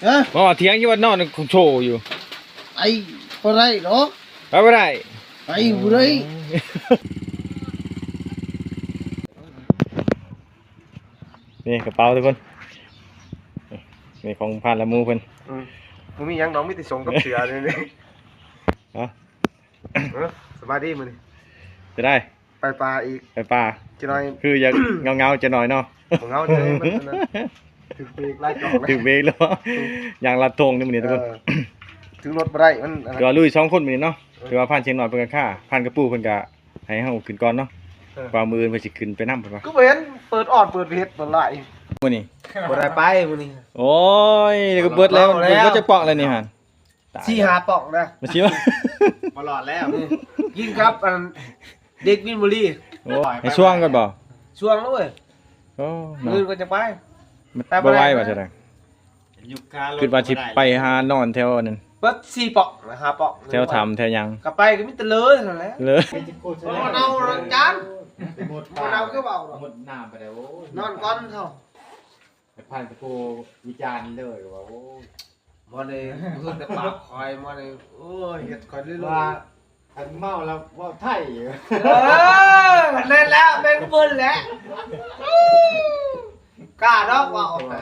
ຮະ ບໍ່ ຖຽງຢູ່ວ່ານອນໂຊຢູ່ ໄປບໍ່ໄດ້ດອກ ໄປບໍ່ໄດ້ ໄປບໍ່ໄດ້. ນີ້ກະເປົາທຸກຄົນ ນີ້ຂອງພານລະໝູ່ເພິ່ນ ອືມ ບໍ່ມີຫຍັງດອກ ມີແຕ່ສົ້ງກັບເສື້ອນີ້ ຮະ ເອີ ສະບາຍດີມື້ນີ້ ຈະໄດ້ ໄປປ່າອີກ ໄປປ່າ ຈັກໜ້ອຍ ຄືຢາກເຫງົາໆຈັກໜ້ອຍເນາະ ເຫງົາເລີຍ ຖືກເບຣກຫຼາຍດອກ ຖືກເບຣກແລ້ວ ອືມ ຢາກລັດທົ່ງນີ້ມື້ນີ້ທຸກຄົນ ເອີ ຖືລົດບໍ່ໄດ້ ມັນ ຖືວ່າລຸຍສອງຄົນມື້ນີ້ເນາະ ເອີ ຖືວ່າພານຊຽງນ້ອຍເພິ່ນກະຄາ ພານກະປູເພິ່ນກະໃຫ້ເຮົາຂຶ້ນກ່ອນເນາະ ເອີ ວ່າມື້ອື່ນເພິ່ນຊິຂຶ້ນໄປນຳເພິ່ນວ່າ ຄືບໍ່ເຫັນເປີດອອດເປີດເຮັດບໍ່ຫຼາຍ ມື້ນີ້ ບໍ່ໄດ້ໄປມື້ນີ້ ໂອ້ຍ ກະເບິດແລ້ວ ເບິດແລ້ວ ເບິດຈັກປ່ອງແລ້ວນີ້ຫັ້ນ ຕາຍ ສີ່ຫ້າປ່ອງນະ ມັນຊິ ບໍ່ລອດແລ້ວ ຍິງກັບອັນ ເດັກມີນບູລີ ໂອ້ ໃຫ້ຊ່ວງກ່ອນບໍ່ ຊ່ວງແລ້ວເວີຍ ໂອ້ ມື້ອື່ນກະຈະໄປ ມັນ ໄປບໍ່ໄດ້ ບໍ່ໄວວ່າຊັ້ນ ຄິດວ່າຊິໄປຫານອນແຖວນັ້ນ ເບິດສີ່ປ່ອງ ຫ້າປ່ອງ ແຖວຖ້ຳແຖວຫຍັງ ກະໄປກະມີແຕ່ເລີນັ້ນແຫຼະ ເລີ ບໍ່ເອົາດອກຈານ ບໍ່ເອົາຄືເວົ້າດອກ ໝົດນ້ຳໄປແລ້ວ ໂອ້ຍ ນອນກ່ອນເຮົາ ແຕ່ພານກະປູວິຈານເລີຍວ່າ ໂອ້ຍ ບໍ່ໄດ້ ເພິ່ນແຕ່ປາກຂ້ອຍ ບໍ່ໄດ້ ໂອ້ຍ ເຮັດຂ້ອຍເລີຍ ວ່າຄັນເມົາແລ້ວເວົ້າໄທ ເອີ ນັ້ນແຫຼະ ແມ່ນເພິ່ນແຫຼະ ກ້າດອກເວົ້ານະ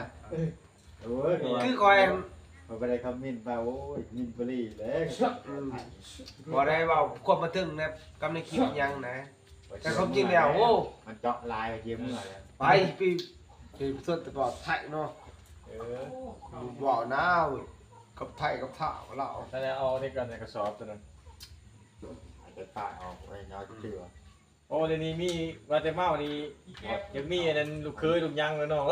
ໂອ້ຍ ຄືຂ້ອຍ ຂ້ອຍບໍ່ໄດ້ຄອມເມັນວ່າ ໂອ້ຍ ມິນບຸລີແຫຼະ ອືມ ບໍ່ໄດ້ເວົ້າຄວາມມາເຖິງນະ ກັບໃນຄລິບຫຍັງນະ ແຕ່ຄວາມຈິງແລ້ວ ໂອ້ ມັນເຈາະຫຼາຍ ເຈາະເມືອແລ້ວ ໄປ ໄປ ໄປຊົນແຕ່ປອດໄທເນາະ ເອີ ເວົ້ານາ ກັບໄທກັບທ້າວລາວ ແຕ່ເອົາໃນກັນໃນກະສອບຕົວນັ້ນ ອາດຈະຕາຍເອົາໄວ້ຍາວເທື່ອ ໂອ້ ດຽວນີ້ມີວ່າແຕ່ເມົານີ້ ຍັງມີອັນນັ້ນລູກເຂີຍລູກຫຍັງແລ້ວເນາະ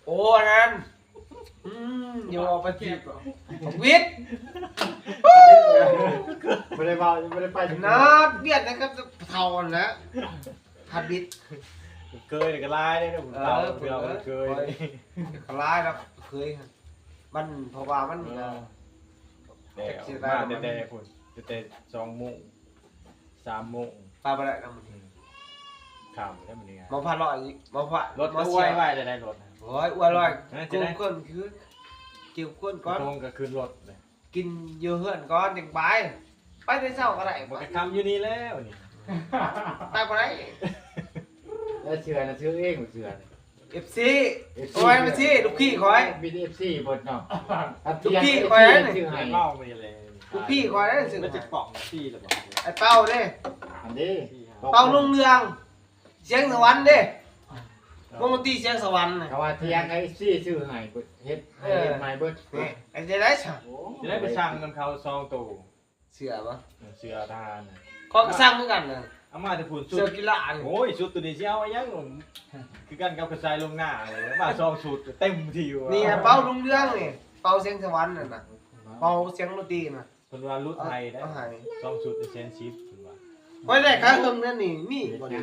ໂອ້ ອັນນັ້ນ ອືມ ຢ່າເວົ້າໄປທີ່ ວິດ ບໍ່ໄດ້ເວົ້າ ບໍ່ໄດ້ໄປ ນາດວຽດນະ ກັບເຖົ້າຫັ້ນແຫຼະ ຫັດວິດ ເຄີຍກະຫຼາຍເດ້ ຜູ້ເຖົ້າ ເອີ ເຄີຍ ເຄີຍ ກະຫຼາຍດອກ ເຄີຍ ມັນ ເພາະວ່າມັນ ເອີ ແຕ່ ມາແຕ່ ແຕ່ພຸ້ນ ແຕ່ສອງໂມງ ສາມໂມງ ໄປບໍ່ໄດ້ນະມື້ນີ້ ອືມ ຄ່ຳແລ້ວມື້ນີ້ ມາພາລອຍອີກ ມາພາ ລົດ ມາເສຍ ອວຍໄວ້ແລ້ວໄດ໋ລົດ ໂອ້ຍ ອວຍລອຍ ເອີ ເກີນ ເກີນກ່ອນ ກິນຢູ່ເຮືອນກ່ອນຈັ່ງໄປ ໄປແຕ່ເຊົ້າກະໄດ້ ມັນກະຄ່ຳຢູ່ນີ້ແລ້ວນີ້ ໄປບໍ່ໄດ້ ແລ້ວເສື້ອນະ ຊື້ເອງເສື້ອນະ ເອັຟຊີ ເອັຟຊີ ໂອ້ຍ ເອັຟຊີ ລູກພີ່ຂ້ອຍ ມີແຕ່ເອັຟຊີເບິດເນາະ ລູກພີ່ຂ້ອຍ ຊື້ໃຫ້ ລູກພີ່ຂ້ອຍ ຊື້ໃຫ້ ມັນຈັກປ່ອງ ສີ່ລະບໍ່ ໄອ້ເປົາເດ້ ອັນນີ້ ເປົາລຸງເຮືອງ ສຽງສະຫວັນເດ້ ວົງດົນຕີສຽງສະຫວັນນະ ກະວ່າຖຽງໃຫ້ເອັຟຊີຊື້ໃຫ້ ເຮັດໃຫ້ ເອີ ເຮັດໃໝ່ເບິດ ເຮັດຈັ່ງໃດຊະ ຊິໄດ້ໄປສັ່ງນຳເຂົາສອງໂຕ ເສື້ອບໍ່ ເສື້ອທະຫານ ຂ້ອຍກະສັ່ງຄືກັນນະ ເອົາມາແຕ່ພຸ້ນ ຊຸດ ເສື້ອກິລານີ້ ໂອ້ຍ ຊຸດໂຕນີ້ຊິເອົາຫຍັງ ຄືກັນກັບກະຊາຍລົງໜ້າເລີຍ ມາສອງຊຸດເຕັມທີ່ວ່າ ນີ້ເປົາລຸງເຮືອງນີ້ ເປົາສຽງສະຫວັນນັ້ນນະ ເປົາສຽງດົນຕີນະ ເພິ່ນວ່າຫຼຸດໃຫ້ໄດ໋ ເອົາໃຫ້ ສອງຊຸດແສນສິບເພິ່ນວ່າ ຂ້ອຍໄດ້ຂາເຄິ່ງນັ້ນນີ້ ມີບໍ່ນີ້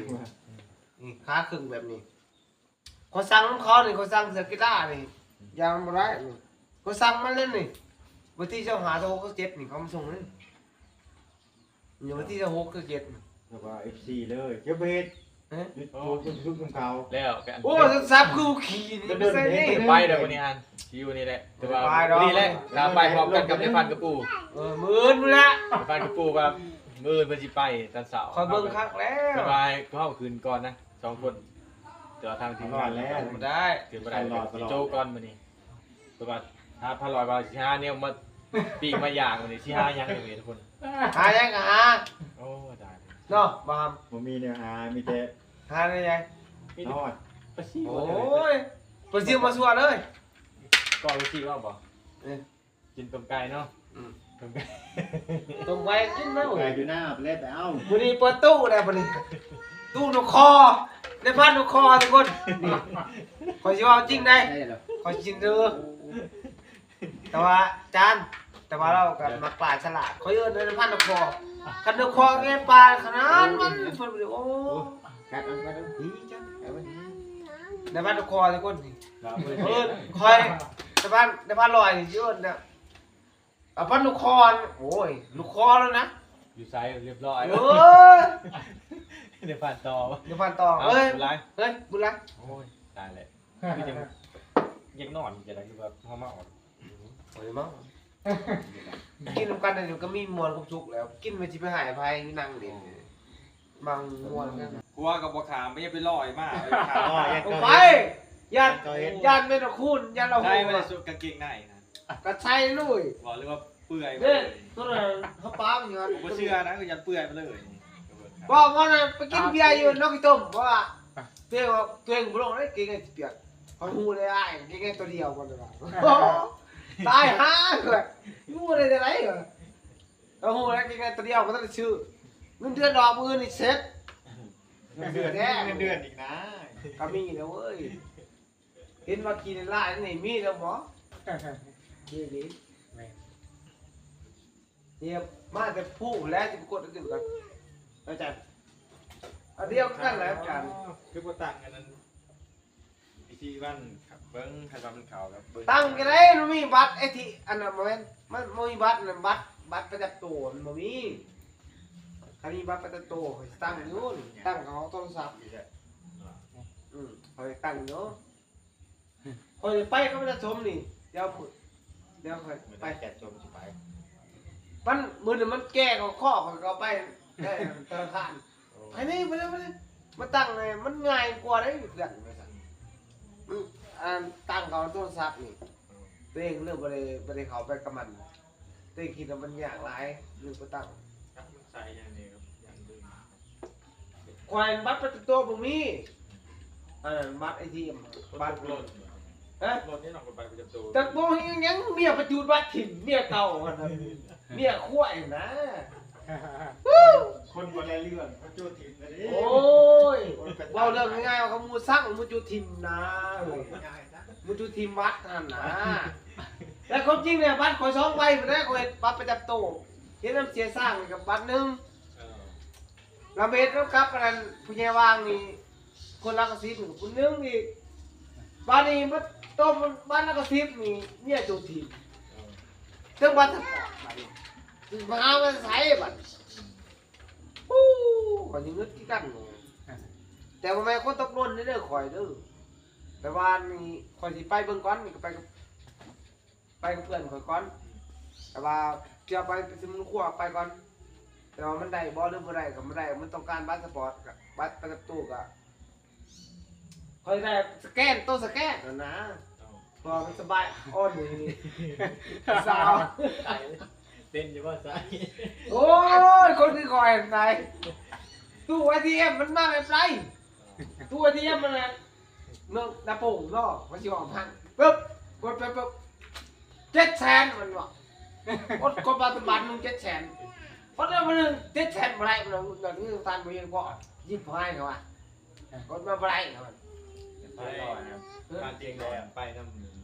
ນີ້ຂາເຄິ່ງແບບນີ້ ຂ້ອຍສັ່ງນຳເຂົານີ້ ຂ້ອຍສັ່ງເສື້ອກິລານີ້ ຢ່າງບໍ່ໄດ້ນີ້ ຂ້ອຍສັ່ງມາແລ້ວນີ້ ວັນທີຊາວຫ້າ ຊາວຫົກ ຊາວເຈັດນີ້ ເຂົາມາສົ່ງເລີຍ ຢູ່ວັນທີຊາວຫົກ ຊາວເຈັດ ແລ້ວກະເອັຟຊີເລີຍ ເກັບໄວ້ເຮັດ ເອີ ຢຸດ ຢຸດ ຢຸດນຳເຂົາ ແລ້ວກະ ໂອ້ ສັບຄືຂີ້ນີ້ ໄປແລ້ວມື້ນີ້ຫັ້ນ ຊິຢູ່ນີ້ແຫຼະ ແຕ່ວ່າມື້ນີ້ແຫຼະ ຖ້າໄປພ້ອມກັນກັບນາຍພັນກະປູ ເອີ ມື້ອື່ນພຸ້ນແຫຼະ ນາຍພັນກະປູວ່າມື້ອື່ນເພິ່ນຊິໄປຕອນເຊົ້າ ຂ້ອຍເບິ່ງຄັກແລ້ວ ເພິ່ນວ່າໃຫ້ເຮົາຂຶ້ນກ່ອນນະ ສອງຄົນ ແຕ່ວ່າທາງທີມງານແລ້ວ ບໍ່ໄດ້ ຂຶ້ນບໍ່ໄດ້ ໂຈະກ່ອນມື້ນີ້ ເພິ່ນວ່າ ຖ້າພາລອຍວ່າຊິຫາແນວມາປີ້ງມາຍ່າງມື້ນີ້ ຊິຫາຫຍັງຢູ່ນີ້ທຸກຄົນ ຫາຫຍັງກະຫາ ໂອ້ ຕາຍ ເນາະ ບໍ່ຫຳ ບໍ່ມີແນວຫາ ມີແຕ່ ຫາແນວຫຍັງ ມີແຕ່ປາຊິວ ໂອ້ຍ ປາຊິວມາຊົ່ວເລີຍ ກໍປາຊິວເອົາບໍ່ ເອີ ກິນຕົ້ມໄກ່ເນາະ ອືມ ຕົ້ມໄກ່ ຕົ້ມໄກ່ກິນເນາະ ໄກ່ຢູ່ໜ້າໄປແລ້ວໄປເອົາ ມື້ນີ້ເປີດຕູ້ແລ້ວບາດນີ້ ຕູ້ນົກຄໍ ໄດ້ພັນນົກຄໍທຸກຄົນ ນີ້ ຂ້ອຍຊິເວົ້າຈິງໄດ໋ ຂ້ອຍຊິເດີ ແຕ່ວ່າຈານ ແຕ່ວ່າລາວກະມັກຫຼາຍສະຫຼາດ ຂ້ອຍເອີ້ນໄດ້ພັນນົກຄໍ ຄັນນົກຄໍແກ່ປາຂະໜາດມັນ ເພິ່ນບໍ່ໄດ້ ໂອ້ ກັດເອົາ ກັດເອົາ ນີ້ຈ້ະ ໄດ້ພັນນົກຄໍທຸກຄົນນີ້ ເອີ້ນຂ້ອຍ ໄດ້ພັນ ໄດ້ພັນຮ້ອຍນີ້ຊິເອີ້ນນະ ອາປັນລູກຄໍ ໂອ້ຍ ລູກຄໍແລ້ວນະ ຢູ່ໃສ ຮຽບຮ້ອຍ ໂອ້ຍ ດຽວຜ່ານຕໍ່ ດຽວຜ່ານຕໍ່ ເອີ ເຮີ້ຍ ບຸນຫຼາຍ ເຮີ້ຍ ບຸນຫຼາຍ ໂອ້ຍ ຕາຍແລ້ວ ຄືຈັ່ງ ຢາກນອນຈັ່ງໃດ ຄືວ່າເຮົາເມົາ. ໂອ້ຍ ເມົາ ກິນນຳກັນນີ້ກໍມີມ່ວນຄວາມສຸກແລ້ວ ກິນໄປຊິໄປໃຫ້ໃຜ ນັ່ງຫຼິ້ນມັ່ງມ່ວນກັນ ຜົວກໍບໍ່ຂ້າມ ໄປ ຢ່າໄປລອຍມາ ຂ້າມ ອໍ ຢ້ານ ໄປ ຢ້ານ ຢ້ານແມ່ນຄູນ ຢ້ານລາວ ໃສ່ໄວ້ໃນຊຸດກາງເກງໃນນະ ກໍໃສ່ເລີຍ ບໍ່ ຫຼືວ່າເປື່ອຍ ເດ້ ໂຕນັ້ນເຮົາປາມັນຢູ່ຫັ້ນ ບໍ່ເຊື່ອນະ ກໍຢ້ານເປື່ອຍໄປເລີຍ ບໍ່ ບໍ່ນະ ໄປກິນເບຍຢູ່ໜອງຂີ້ຕົມ ເພາະວ່າຕົວເອງ ຕົວເອງບໍ່ລົງເດ້ ເກງໃນຊິປຽກ ຂ້ອຍຮູ້ເລີຍ ອ້າຍ ເກງໃນຕົວດຽວ ບໍ່ໄດ້ວ່າ ຕາຍຫ່າ ຂ້ອຍ ຢູ່ໄດ້ຈັ່ງໃດ ຂ້ອຍຮູ້ແລ້ວ ເກງໃນຕົວດຽວ ບໍ່ທັນໄດ້ຊື້ ເງິນເດືອນອອກມື້ອື່ນນີ້ເສັດ ເງິນເດືອນ ເງິນເດືອນອີກນະ ກໍມີແລ້ວເວີຍ ເຫັນວ່າຂີ້ຫຼາຍໆ ນີ້ມີແລ້ວບໍ່? ມີນີ້ ແມ່ນ ນີ້ມາແຕ່ຜູ້ແລ້ວ ຊິໄປກົດອັນອື່ນກ່ອນ ອາຈານ ອັນດຽວກັນແຫຼະ ອາຈານ ຄືບໍ່ຕັ້ງອັນນັ້ນ ວິທີວັນ ເບິ່ງ ຄັນວ່າມັນເຂົ້າກໍເບິ່ງ ຕັ້ງກໍໄດ້ ມັນມີບັດໄອ້ທີ່ ອັນນັ້ນ ບໍ່ແມ່ນ ມັນບໍ່ມີບັດນັ້ນ ບັດ ບັດປະຈຳໂຕມັນບໍ່ມີ ຄັນມີບັດປະຈຳໂຕຂ້ອຍຊິຕັ້ງຢູ່ ຕັ້ງເອົາໂທລະສັບນີ້ແຫຼະ ອືມ ຂ້ອຍຕັ້ງຢູ່ ຂ້ອຍໄປກັບປະຊາຊົນນີ້ ດຽວ ດຽວຂ້ອຍໄປ ປະຊາຊົນຊິໄປ ມັນ ມື້ນັ້ນມັນແກ່ເຂົ້າຄອກ ຂ້ອຍກໍເອົາໄປ ໄດ້ທະນາຄານ ໄປນີ້ ໄປນີ້ ໄປນີ້ ມາຕັ້ງໃຫ້ມັນງ່າຍກວ່າເດ້ ເພື່ອນວ່າຊັ້ນ ມັນ ອັນ ຕັ້ງເຂົ້າໂທລະສັບນີ້ ໂຕເອງເລີຍບໍ່ໄດ້ ບໍ່ໄດ້ເຂົ້າໄປກັບມັນ ໂຕເອງຄິດວ່າມັນຍາກຫຼາຍ ເລີຍບໍ່ຕັ້ງ ໃສ່ຢ່າງນີ້ ຂ້ອຍບັດປະຈຳໂຕບໍ່ມີ ອັນນັ້ນບັດເອທີເອັມ ບັດ ລົດ ຮະ ລົດນີ້ເນາະ ບັດປະຈຳໂຕ ຈັກບໍ່ເຮັດຫຍັງ ເມຍໄປຈູດບັດຖິ້ມ ເມຍເກົ່າຫັ້ນນະ ເມຍຄວາຍນະ ຄົນບໍ່ໄດ້ເລື່ອງ ເຂົາຈູດຖິ້ມນະເດ້ ໂອ້ຍ ເວົ້າເລື່ອງງ່າຍໆ ວ່າເຂົາໝູ່ສັງ ໝູ່ຈູດຖິ້ມນະ ງ່າຍນະ ໝູ່ຈູດຖິ້ມບັດຫັ້ນນະ ແຕ່ຄວາມຈິງແລ້ວ ບັດຂ້ອຍສອງໃບພຸ້ນນະ ຂ້ອຍເຮັດບັດປະຈຳໂຕ ເຮັດນຳເສຍຊ້າງນີ້ກໍບັດໜຶ່ງ ເອີ ລະເຮັດນຳກັບອັນນັ້ນ ຜູ້ໃຫຍ່ຫວ່າງນີ້ ຄົນລາວກະສິບ ຜູ້ໜຶ່ງອີກ ບາດນີ້ມາຕົບບ້ານລາວກະສິບນີ້ ເມຍໂຈທີມ ເອີ ເຖິງບັດສະປອດບາດນີ້ ຊິມາຫາມາໃສບາດນີ້ ໂອ້ ຂ້ອຍນີ້ງຶດຄືກັນ ແຕ່ບໍ່ແມ່ນຄົນຕົກຫຼົ່ນເດີ ຂ້ອຍເດີ ແຕ່ວ່ານີ້ຂ້ອຍຊິໄປເບິ່ງກ່ອນ ນີ້ກໍໄປກັບ ໄປກັບເພື່ອນຂ້ອຍກ່ອນ ແຕ່ວ່າຊິເອົາໄປ ໄປຊື້ມັນຄົວໄປກ່ອນ ແຕ່ວ່າມັນໄດ້ບໍ່ ຫຼືບໍ່ໄດ້ກໍບໍ່ໄດ້ ມັນຕ້ອງການບັດສະປອດ ກັບບັດປະຈຳໂຕ ກໍຂ້ອຍໄດ້ສະແກນ ໂຕສະແກນຫັ້ນນະ ເອີ ເພາະວ່າມັນສະບາຍ ອ່ອນນີ້ ສາວ ເຕັ້ນຢູ່ບໍ່ຊາຍ ໂອ້ຍ ຄົນຄືຂ້ອຍຫັ້ນໃດ ຕູ້ເອທີເອັມມັນມາແບບໃດ ຕູ້ເອທີເອັມມັນນະ ເມືອງນາໂປງເນາະ ມັນຊິອອກທາງ ປຶບ ກົດໄປປຶບ ເຈັດແສນ ມັນວ່າ ກົດ ກົດບັດ ບັດໜຶ່ງເຈັດແສນ ກົດແລ້ວມັນເຈັດແສນບໍ່ໄດ້ ມັນເງິນທານບໍ່ເຫັນ ກໍຍິບໃຫ້ເຂົາວ່າ ກົດມາບໍ່ໄດ້ ເຂົາວ່າ ເອີ ຜ່ານເຈັດແສນໄປນຳ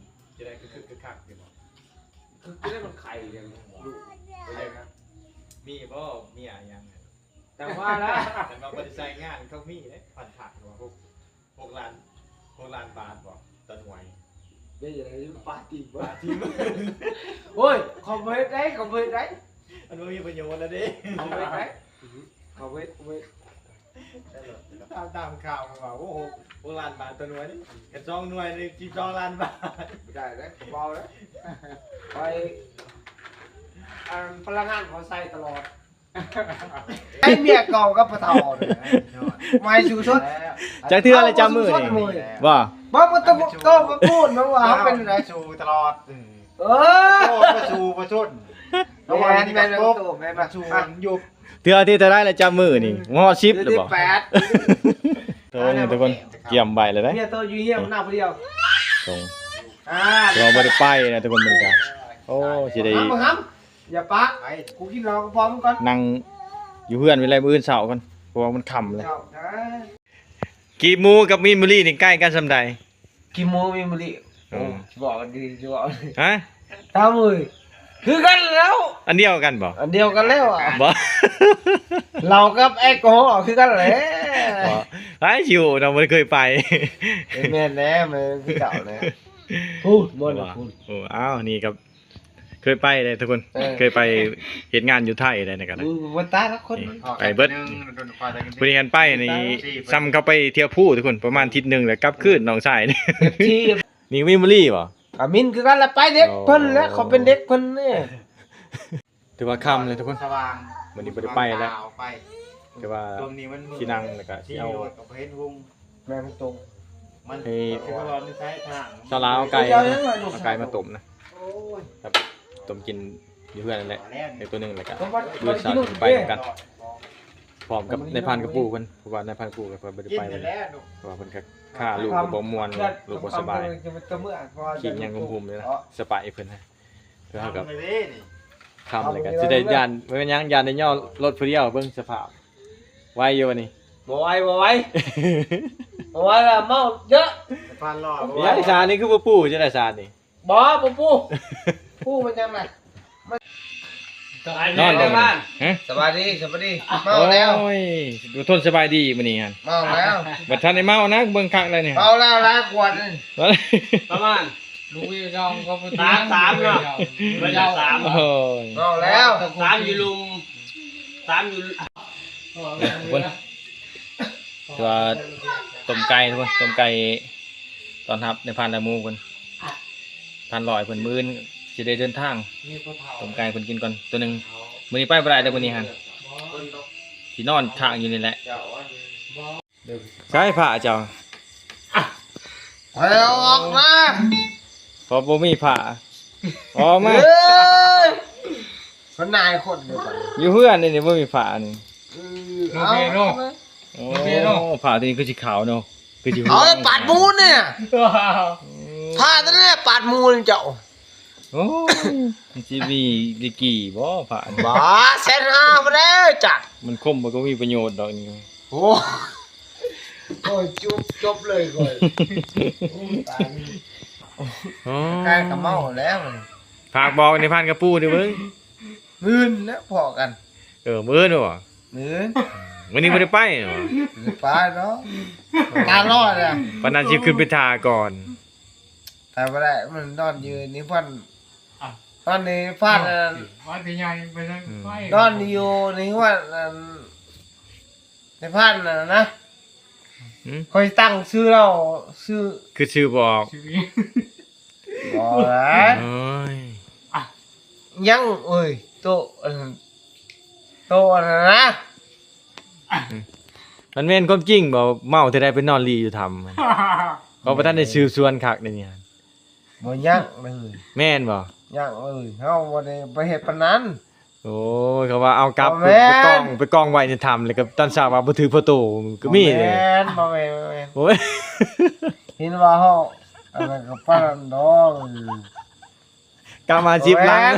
ຈະໄດ້ຄຶກໆ ຄັກໆ ຢູ່ບໍ່? ຄຶກ ຈະໄດ້ມັນໄຂ່ເດ້ ລູກ ເອີ ມີບໍ່ ເມຍຫຍັງ ຈັ່ງວ່າລະ ແຕ່ວ່າບໍ່ໄດ້ໃຊ້ງານ ເຂົາມີເດ້ ພັນທະວ່າ ຫົກ ຫົກລ້ານ ຫົກລ້ານບາດບໍ່ ຕາໜ່ວຍ ເປັນຈັ່ງໃດ ປາຕີບໍ່ ປາຕີບໍ່ ໂອ້ຍ ເຂົາບໍ່ເຮັດໄດ້ ເຂົາບໍ່ເຮັດໄດ້ ມັນບໍ່ມີປະໂຫຍດແລ້ວເດ້ ເຂົາບໍ່ເຮັດໄດ້ ເຂົາບໍ່ເຮັດ ເຂົາບໍ່ເຮັດ ຕາມ ຕາມຂ່າວມາວ່າ ໂອ້ໂຫ ຫົກລ້ານບາດ ຕາໜ່ວຍນີ້ ກັນສອງໜ່ວຍນີ້ ສິບສອງລ້ານບາດ ບໍ່ໄດ້ເດ້ ເບົາເດ້ ຂ້ອຍ ອັນ ພະລັງງານເຂົາໃຊ້ຕະຫຼອດ ໄອ້ເມຍເກົ່າກັບພໍ່ເຖົ້ານີ້ ມາໃຫ້ສູ້ຊົນ ຈັກເທື່ອລະຈຳມື້ນີ້ ບໍ່ ບໍ່ ມັນຕ້ອງ ຕ້ອງມາປູນ ວ່າເຮົາເປັນຈັ່ງໃດ ສູ້ຕະຫຼອດ ເອີ ໂອ້ ມາສູ້ມາຊົນ ແມ່ນ ແມ່ນ ແມ່ນ ມາສູ້ ແມ່ນ ມາສູ້ ຢູ່ ເທື່ອທີເທົ່າໃດລະຈຳມື້ນີ້ ຮອດສິບແລ້ວບໍ່? ທີແປດ ໂອ້ ນີ້ທຸກຄົນ ກຽມໄວ້ແລ້ວເດ້ ເມຍໂຕຢູ່ເຮືອນໜ້າຜູ້ດຽວ ຕົງ ອ່າ ແຕ່ວ່າບໍ່ໄດ້ໄປນະທຸກຄົນ ມື້ນີ້ກະ ໂອ້ ຊິໄດ້ ຫຳ ຫຳ ຢ່າປາກ ໄປ ກູກິນເຫຼົ້າກັບພໍ່ມຶງກ່ອນ ນັ່ງຢູ່ເຮືອນໄວ້ແລ້ວ ມື້ອື່ນເຊົ້າກ່ອນ ເພາະວ່າມັນຄ່ຳແລ້ວ ເຈົ້າ ກີບໝູກັບມີນບຸລີນີ້ໃກ້ກັນສ່ຳໃດ? ກີບໝູມີນບຸລີ ໂອ້ ອືມ ຊິບອກດີ ຊິບອກ ຮະ? ຕາມເອີຍ ຄືກັນແລ້ວ ອັນດຽວກັນບໍ່? ອັນດຽວກັນແລ້ວ ບໍ່ ເຫຼົ້າກັບແອລກໍຮໍຄືກັນແຫຼະ ບໍ່ ໃຜຊິຮູ້ເນາະ ບໍ່ໄດ້ເຄີຍໄປ ເອີ ແມ່ນແລ້ວ ແມ່ນຄືເກົ່າແລ້ວ ພຸ້ນ ບໍ່ ພຸ້ນ ໂອ້ ອ້າວ ນີ້ກັບ ເຄີຍໄປເດ້ທຸກຄົນ ເອີ ເຄີຍໄປເຮັດງານຢູ່ໄທເດ້ ນີ້ກໍໄດ້ ໂອ້ຍ ບໍ່ຕາຍແລ້ວຄົນ ນີ້ໄປເບິດ ຜູ້ນີ້ຫັ້ນໄປນີ້ ສ່ຳເຂົາໄປທ່ຽວພູທຸກຄົນ ປະມານທິດໜຶ່ງແລ້ວກັບຄືນ ນ້ອງຊາຍນີ້ ເອັຟຊີ ມີມີມະລີບໍ່? ກະມິນຄືກັນລະ ໄປເດັກເພິ່ນແຫຼະ ອໍ ເຂົາເປັນເດັກເພິ່ນເດ້. ຖືວ່າຄ່ຳແລ້ວທຸກຄົນ ສະຫວ່າງ ມື້ນີ້ບໍ່ໄດ້ໄປແລ້ວ ໄປ ແຕ່ວ່າຊິນັ່ງ ຊ່ວງນີ້ມັນມືດ ແລ້ວກະຊິເອົາ ຂີ່ລົດກໍບໍ່ເຫັນຮຸ່ງ ແມ່ນຕົງ ມັນ ໃຫ້ ຄືວ່າມັນໃຊ້ທາງ ຊາວລາວເອົາໄກ່ ເອົາໄກ່ມາຕົ້ມນະ ໂອ້ຍ ແບບຕົ້ມກິນຢູ່ເຮືອນນັ້ນແຫຼະ ໃຫ້ໂຕໜຶ່ງ ແລ້ວກະມື້ເຊົ້າຊິໄປນຳກັນ ພ້ອມກັບນາຍພານກະປູເພິ່ນ ເພາະວ່ານາຍພານກະປູເພິ່ນບໍ່ໄດ້ໄປມື້ນີ້ ເພາະວ່າເພິ່ນກະ ຂ້າລູກກໍບໍ່ມ່ວນ ລູກບໍ່ສະບາຍ ຂີ້ຫຍັງຫຸ່ມໆຢູ່ນະ ສະປາຍເພິ່ນນະ ເຮົາກໍຄ່ຳແລ້ວກໍຊິໄດ້ຢ້ານ ບໍ່ແມ່ນຫຍັງ ຢ້ານໄດ້ຍໍລົດຜູ້ດຽວ ເບິ່ງສະພາບ ໄວຢູ່ບັດນີ້ ບໍ່ໄວ ບໍ່ໄວ ບໍ່ໄວລະ ເມົາເຍີະ ສະພາບຫຼໍ່ ຍາຍສານີ້ຄືບໍ່ປູ ຈັ່ງໃດສານີ້ ບໍ່ ບໍ່ປູ ປູມັນຍັງນະ ນອນບໍ່ມື້ນີ້ ຮະ ສະບາຍດີ ສະບາຍດີ ເມົາແລ້ວ ໂອ້ຍ ບໍ່ທົນສະບາຍດີມື້ນີ້ຫັ້ນ ເມົາແລ້ວ ບໍ່ທັນໄດ້ເມົານະ ເບິ່ງຄັກແລ້ວນີ້ ເມົາແລ້ວຫຼາຍກວ່ານີ້ ປະມານ ລຸງວິວຈອງກໍບໍ່ ສາມ ສາມເນາະ ເບິດແລ້ວສາມ ໂອ້ຍ ເມົາແລ້ວ ສາມຢູ່ລຸ່ມ ສາມຢູ່ ເບິ່ງ ຄືວ່າຕົ້ມໄກ່ທຸກຄົນ ຕົ້ມໄກ່ຕ້ອນຮັບນາຍພານລາວໝູ່ເພິ່ນ ພານຫຼໍ່ເພິ່ນ ມື້ອື່ນຊິໄດ້ເດີນທາງ ຕົ້ມໄກ່ເພິ່ນກິນກ່ອນໂຕໜຶ່ງ ມື້ນີ້ໄປບໍ່ໄດ້ເດີ ມື້ນີ້ຫັ້ນ ຊິນອນຄ້າງຢູ່ນີ້ແຫຼະ ໃສພະເຈົ້າ ໃຜເອົາອອກມາ ເພາະບໍ່ມີພະ ອອກມາ ເອີຍ ມັນຫຼາຍຄົນເດ້ ຢູ່ເຮືອນນີ້ບໍ່ມີພະນີ້ ເອີ ເອົາ ໂອ້ ພະທີ່ນີ້ຄືຊິຂາວເນາະ ຄືຊິ ເອົາປາດໝູນີ້ ພະຕົວນີ້ປາດໝູນີ້ເຈົ້າ ໂອ້ຍ ມັນຊິມີດີກຣີບໍ່ພະນີ້ ບ້າ ແສນຫ້າບໍ່ໄດ້ຈັກ ມັນຄົມມັນກໍມີປະໂຫຍດດອກນີ້ ໂອ້ ໂອ້ຍ ຈົບ ຈົບເລີຍຂ້ອຍ ໂອ້ຍ ຕາຍ ໂອ້ ໃກ້ກໍເມົາແລ້ວ ຝາກບອກນາຍພານກະປູເດີເບິ່ງ ມື້ອື່ນນະພໍ້ກັນ ເອີ ມື້ອື່ນບໍ່? ມື້ອື່ນ ມື້ນີ້ບໍ່ໄດ້ໄປຫວາ? ບໍ່ໄດ້ໄປເນາະ ຕາລອດນະ ປານນັ້ນຊິຂຶ້ນໄປຖ້າກ່ອນ ໄປບໍ່ໄດ້ ມັນນອນຢູ່ໃນພັນ ອ່ະ ນອນໃນພັນ ເນາະ ອັນ ວ່າຊິໃຫຍ່ໄປທາງ ອືມ ໄປ ນອນຢູ່ໃນເຮືອນ ອັນ ໃນພັນນັ້ນນະ ຫືມ ຂ້ອຍຕັ້ງຊື່ລາວ ຊື່ ຄືຊື່ບໍ່ອອກ ຊື່ ບໍ່ແຫຼະ ໂອ້ຍ ຍັງເອີຍ ໂຕ ອັນ ໂຕອັນນັ້ນນະ ມັນແມ່ນຄວາມຈິງບໍ່? ເມົາເທື່ອໃດໄປນອນລີ້ຢູ່ຖ້ຳ ເຂົາບໍ່ທັນໄດ້ສືບສວນຄັກໃດນີ້ ບໍ່ຍັກເລີຍ ແມ່ນບໍ່? ຍັກເລີຍ ເຮົາບໍ່ໄດ້ໄປເຮັດປານນັ້ນ ໂອ້ຍ ເຂົາວ່າເອົາກັບ ບໍ່ແມ່ນ ໄປກອງ ໄປກອງໄວ້ໃນຖ້ຳ ແລ້ວກໍຕອນເຊົ້າວ່າບໍ່ຖືກພໍໂຕ ກໍມີເດ້ ບໍ່ແມ່ນ ບໍ່ແມ່ນ ບໍ່ແມ່ນ ໂອ້ຍ ເຫັນວ່າເຮົາ ອັນນັ້ນກໍປານນັ້ນດອກ ກະມາສິບຫຼັງ ບໍ່ແມ່ນ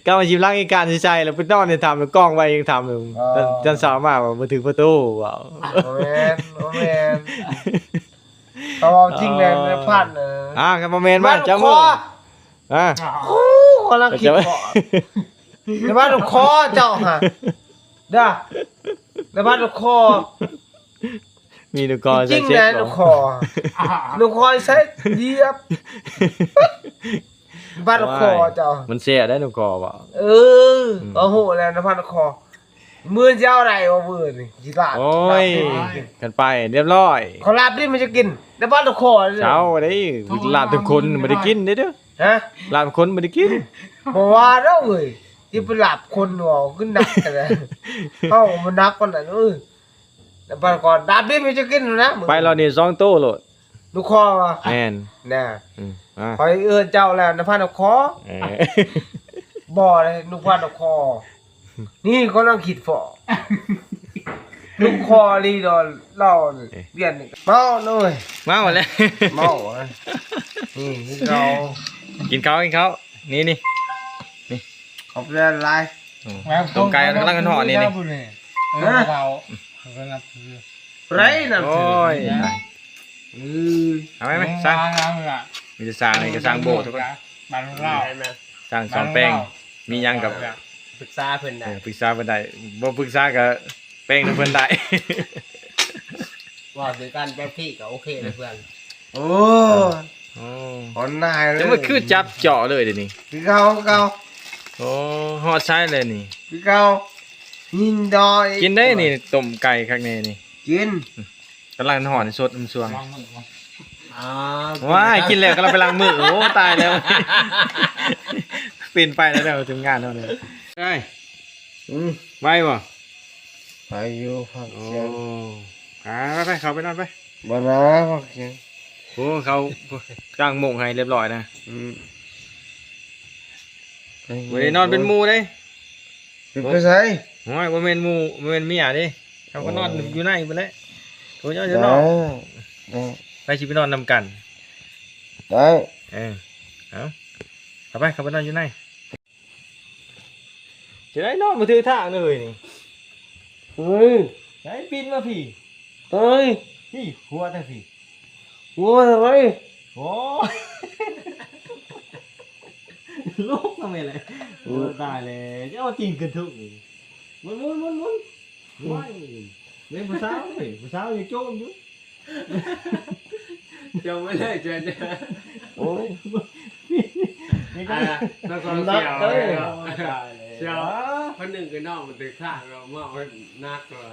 ກະມາສິບຫຼັງ ອີກການຊິໃສ່ ແລ້ວໄປນອນໃນຖ້ຳ ແລ້ວກອງໄວ້ຢູ່ຖ້ຳ ເອີ ຕອນເຊົ້າມາວ່າບໍ່ຖືກພໍໂຕ ບໍ່ແມ່ນ ບໍ່ແມ່ນ ເຂົາເວົ້າຈິງແຫຼະ ເອີ ນາຍພານ ເອີ ອ່າ ກໍບໍ່ແມ່ນວ່າເຈົ້າ ອາ ໂອ້ ກຳລັງຄິດເກາະ ແຕ່ວ່າລູກຄໍເຈົ້າຫາ ເດີ ແຕ່ວ່າລູກຄໍ ມີລູກຄໍໃສ່ເຊັດບໍ່? ລູກຄໍ ລູກຄໍໃສ່ລຽບ ແຕ່ວ່າລູກຄໍເຈົ້າ ມັນແຊບໄດ໋ລູກຄໍບໍ່? ເອີ ອືມ ກໍຮູ້ແລ້ວນະ ພັນຄໍ ມື້ນີ້ຊິເອົາໄດ້ບໍ່ມື້ນີ້ ຊິລາດ ໂອ້ຍ ລາບດິບ ຄັນໄປລຽບຮ້ອຍ ຂໍລາບດິບມາຈະກິນ ແຕ່ວ່າລູກຄໍ ເຈົ້າໄດ້ ລາບແຕ່ຄົນບໍ່ໄດ້ກິນເດ້ ຮະ ລາບຄົນບໍ່ໄດ້ກິນ ບໍ່ວ່າດອກເອີຍ ຊິໄປລາບຄົນເວົ້າຄືໜັກແທ້ ເຮົາບໍ່ໜັກປານນັ້ນເອີຍ ແລ້ວບາດກ່ອນດາບດິບໃຫ້ເຈົ້າກິນນະ ໄປລາວນີ້ສອງໂຕໂລດ ໜູຄໍວ່າ ແມ່ນ ນະ ອືມ ຂ້ອຍເອີ້ນເຈົ້າແລ້ວນະ ພານໜູຄໍ ເອີ ບໍ່ເດ້ ໜູພານໜູຄໍ ນີ້ກຳລັງຄິດພໍ້ ໜູຄໍລີດອນ ລາວນີ້ ເອີ ວຽນນີ້ ເມົາເລີຍ ເມົາແລ້ວ ເມົາ ນີ້ຄືເກົ່າ ກິນເຂົ້າ ກິນເຂົ້າ ນີ້ ນີ້ ນີ້ ຂອບໃຈຫຼາຍ ອືມ ຕົ້ມໄກ່ກຳລັງຮ້ອນໆ ນີ້ ນີ້ ເອີ ເຂົາ ເຂົາກໍນັບຖື ໄປນຳ ໂອ້ຍ ເອີ ເອົາໄວ້ໄໝ? ສ້າງ ມີແຕ່ສ້າງນີ້ກໍສ້າງໂບດທຸກຄົນ ບ້ານລາວ ສ້າງສອງແປງ ມີຫຍັງກໍປຶກສາເພິ່ນໄດ້ ເອີ ປຶກສາເພິ່ນໄດ້ ບໍ່ປຶກສາກໍແປງນຳເພິ່ນໄດ້ ເວົ້າຄືກັນແບບນີ້ກໍໂອເຄເລີຍເພື່ອນ ໂອ້ ໂອ້ ອ່ອນນາຍເລີຍ ແຕ່ມັນຄືຈັບເຈາະເລີຍເດນີ້ ຄືເກົ່າ ຄືເກົ່າ ໂອ້ ຮອດໃສເລີຍນີ້ ຄືເກົ່າ ຍິນດອຍ ກິນໄດ້ນີ້ ຕົ້ມໄກ່ຄັກແນ່ນີ້ ກິນ ກຳລັງຮ້ອນສົດໆ ຊ່ວງ ອ້າວ ວ້າຍ ກິນແລ້ວກໍລະໄປລ້າງມື. ໂອ້ ຕາຍແລ້ວ ເປັນໄປແລ້ວເດີ ທີມງານເຮົານີ້. ໄດ້ ອືມ ໄວບໍ່? ໄວຢູ່ ພັກສຽງ. ໂອ້ ອ່າ ໄປໆ ເຂົ້າໄປນອນໄປ. ບໍ່ນາ ພັກສຽງ. ໂອ້ ເຂົາກາງໂມງໃຫ້ຮຽບຮ້ອຍນະ. ອືມ ບໍ່ໄດ້ນອນເປັນໝູ່ເດ້. ໄປໃສ? ໂອ້ຍ ບໍ່ແມ່ນໝູ່ ບໍ່ແມ່ນເມຍເດ້. ເຮົາກໍນອນຢູ່ໃນພຸ້ນແຫຼະ. ໂອ້ຍ ເຈົ້ານອນ ໄປຊິໄປນອນນຳກັນ. ໄດ້ ເອີ ເອົາ ເຂົ້າໄປ ເຂົ້າໄປນອນຢູ່ໃນ. ຈະໄດ້ນອນບໍ່ຖືກທາງເລີຍນີ້. ເອີ ໄດ້ປີນມາພີ້. ເອີ ພີ້ ຫົວທາງພີ້. ໂອ້ຍ ໂອ້ຍ ລຸກທຳໄມແຫຼະ. ໂອ້ຍ ຕາຍແລ້ວ ເຈົ້າເອົາຕີນຂຶ້ນທຸກນີ້. ໝູນໆໆໆ ໂອ້ຍ ເບິ່ງຜູ້ສາວເວີຍ ຜູ້ສາວຍັງໂຈມຢູ່. ຈຳໄວ້ເລີຍ ເຈົ້າ ໂອ້ຍ ນີ້ກໍ ອ່າ ຕ້ອງເອົາເສື້ອ ເອີ ເນາະ ຕາຍແລ້ວ ເສື້ອ ຄົນໜຶ່ງກໍນ້ອງມັນຖືກຂ້າງ ເອົາມາເອົາໜັກກວ່າ.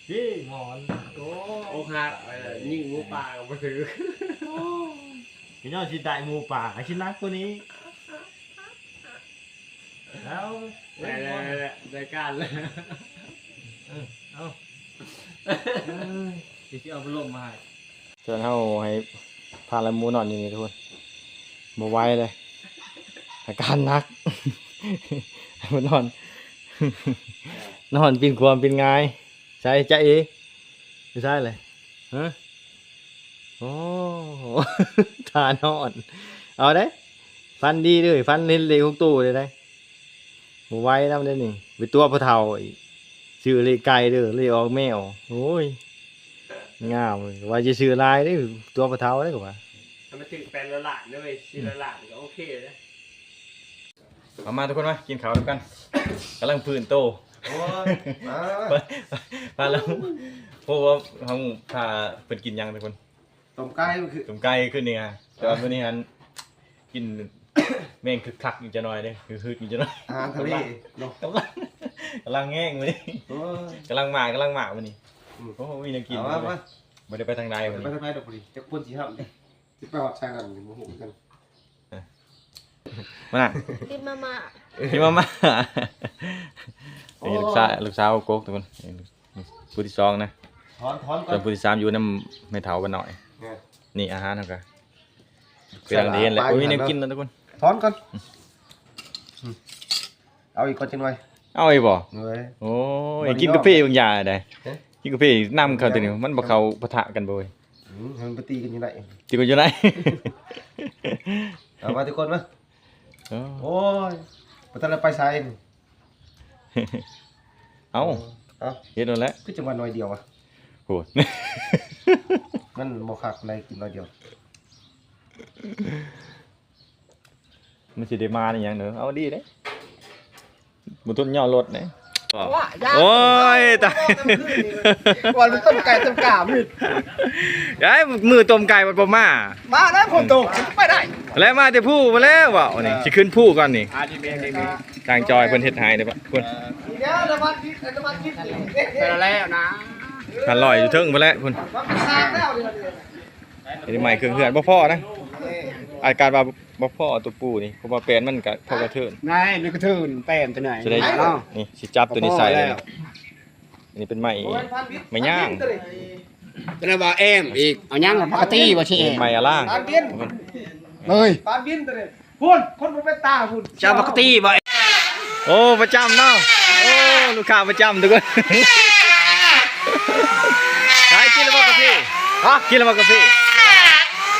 ພີ່ ໝອນ ໂອ້ ອົກຫັກ ເອີ ຍິງໝູປ່າກໍບໍ່ຖືກ. ໂອ້ຍ ກໍຍ້ອນຊິໄດ້ໝູປ່າ ໃຫ້ຊິໜັກກວ່ານີ້. ເອົາ ໄດ້ແລ້ວ ໄດ້ການແລ້ວ. ເອີ ເອົາ ເອີ ຊິເອົາພັດລົມມາໃຫ້. ສ່ວນເຮົາໃຫ້ພາລະໝູນອນຢູ່ນີ້ທຸກຄົນ ບໍ່ໄຫວເລີຍ ອາການໜັກ ໃຫ້ມັນນອນ ນອນປິ່ນຂວາປິ່ນຫງາຍ. ໃສ ຈາເອ ຢູ່ໃສເລີຍ? ຮະ ໂອ້ ທ່ານອນ ເອົາເດ້ ຝັນດີເດີ້ ຝັນເຫັນເລກຫົກໂຕເດ້. ບໍ່ໄຫວນຳເດ້ນີ້ ໄປຕົວະພໍ່ເຖົ້າອີກ. ຊື້ເລກໄກ່ເດີ້ ເລກອອກແມວ. ໂອ້ຍ ງາມເວີຍ ວ່າຈະຊື້ຫຼາຍເດ້ ຕົວະພໍ່ເຖົ້າເດ້ ກໍວ່າ ຖ້າມັນຖືກແປດຮ້ອຍລ້ານເດ້ເວີຍ ສີ່ຮ້ອຍລ້ານກໍໂອເຄເດ້. ເອົາມາທຸກຄົນມາກິນເຂົ້ານຳກັນ ກຳລັງຟື້ນໂຕ. ໂອ້ຍ ມາ ພາລະ ໂອ້ ເຮົາພາເພິ່ນກິນຫຍັງທຸກຄົນ? ຕົ້ມໄກ່ ຕົ້ມໄກ່ຄືນນີ້ ແຕ່ວ່າມື້ນີ້ຫັ້ນກິນແມງຄຶກຄັກອີກຈັກໜ້ອຍເດ້ ຮຶດໆ ອີກຈັກໜ້ອຍ ອາຫານທະເລເນາະ ກຳລັງ ກຳລັງແຮງມື້ນີ້. ໂອ້ຍ ກຳລັງມາ ກຳລັງມາມື້ນີ້. ອືມ ໂອ້ ມີແນວກິນ ມາ ມາ ບໍ່ໄດ້ໄປທາງໃດ ບໍ່ໄດ້ໄປທາງໃດດອກ ບໍ່ດີ ຈັກຄົນຊິຮັບ ຊິໄປຮອດໃສນັ້ນບໍ່ຮູ້ຄືກັນ. ມານະ ກິນມາມ່າ ກິນມາມ່າ. ໂອ້ ນີ້ລູກຊາຍ ລູກສາວກົກທຸກຄົນ ຜູ້ທີສອງນະ ຖອນ ຖອນກ່ອນ ສ່ວນຜູ້ທີສາມຢູ່ນຳແມ່ເຖົ້າບ້ານນ້ອຍ. ນີ້ອາຫານເຮົາກະ ກຳລັງເຫັນແຫຼະ ບໍ່ມີແນວກິນນະທຸກຄົນ ຖອນກ່ອນ. ອືມ ເອົາອີກກ່ອນຈັກໜ້ອຍ ເອົາອີກບໍ່? ໂອ້ຍ ກິນກາເຟບາງຢ່າງໄດ໋ ກິນກາເຟນຳເຂົ້າຕົວນີ້ ມັນບໍ່ເຂົ້າປະທະກັນບໍ່ເວີຍ. ອືມ ໃຫ້ມັນໄປຕີກັນຢູ່ໃນ ຕີກັນຢູ່ໃນ. ເອົາມາທຸກຄົນມາ. ເອີ ໂອ້ຍ ບໍ່ທັນໄດ້ໄປໃສ. ເອົາ ເອົາ ເຮັດແລ້ວແຫຼະ ຄືຈັ່ງວ່າໜ້ອຍດຽວວະ. ໂຫ ມັນບໍ່ຄັກໃດ໋ ກິນໜ້ອຍດຽວ. ມັນຊິໄດ້ມານຫຍັງເດີ ເອົາດີເດ້ ບໍ່ທົນຍໍລົດເດ້. ໂອ້ຍ ຕາຍ ວ່າມັນຕົ້ມໄກ່ຕົ້ມກາມີດ ໄອ້ ມື້ຕົ້ມໄກ່ມັນບໍ່ມາ ມາແລ້ວ ຝົນຕົກ ໄປໄດ້ ແລ້ວມາແຕ່ພູພຸ້ນແລ້ວ. ເວົ້ານີ້ ຊິຂຶ້ນພູກ່ອນນີ້ ອ່າ ດີໆ ທາງຈອຍເພິ່ນເຮັດໃຫ້ເດ້ ພຸ້ນ ດຽວ ນ້ຳມັນດິບ ນ້ຳມັນດິບ ແລ້ວນະ ພັນຮ້ອຍຢູ່ເທິງພຸ້ນແຫຼະ ພຸ້ນ ມັນສ້າງແລ້ວ ນີ້ໃໝ່ເຄື່ອງເຮືອນບໍ່ພໍນະ ອາກາດວ່າບໍ່ພໍຕົວປູນີ້ ເພາະວ່າແປ້ນມັນກະພໍກະເທີນ ນາຍ ມັນກະເທີນແປ້ນຕົວນີ້ ຊິໄດ້ ເນາະ ນີ້ຊິຈັບຕົວນີ້ໃສ່ເລີຍ. ອັນນີ້ເປັນໄມ້ ໄມ້ຍາງ ຈະໄດ້ວ່າແອ້ມອີກ ເອົາຫຍັງ ປົກກະຕິບໍ່ຊິແອ້ມ ໄມ້ອາລາງ ເອີຍ ປານບິນຕົວນີ້ ພຸ້ນ ຄົນບໍ່ເປັນຕາພຸ້ນ ເຈົ້າປົກກະຕິບໍ່? ໂອ້ ປະຈຳເນາະ ໂອ້ ລູກຄ້າປະຈຳທຸກຄົນ. ໄດ້ກິນແລ້ວບໍ່ກາເຟ? ຮະ? ກິນແລ້ວບໍ່ກາເຟ?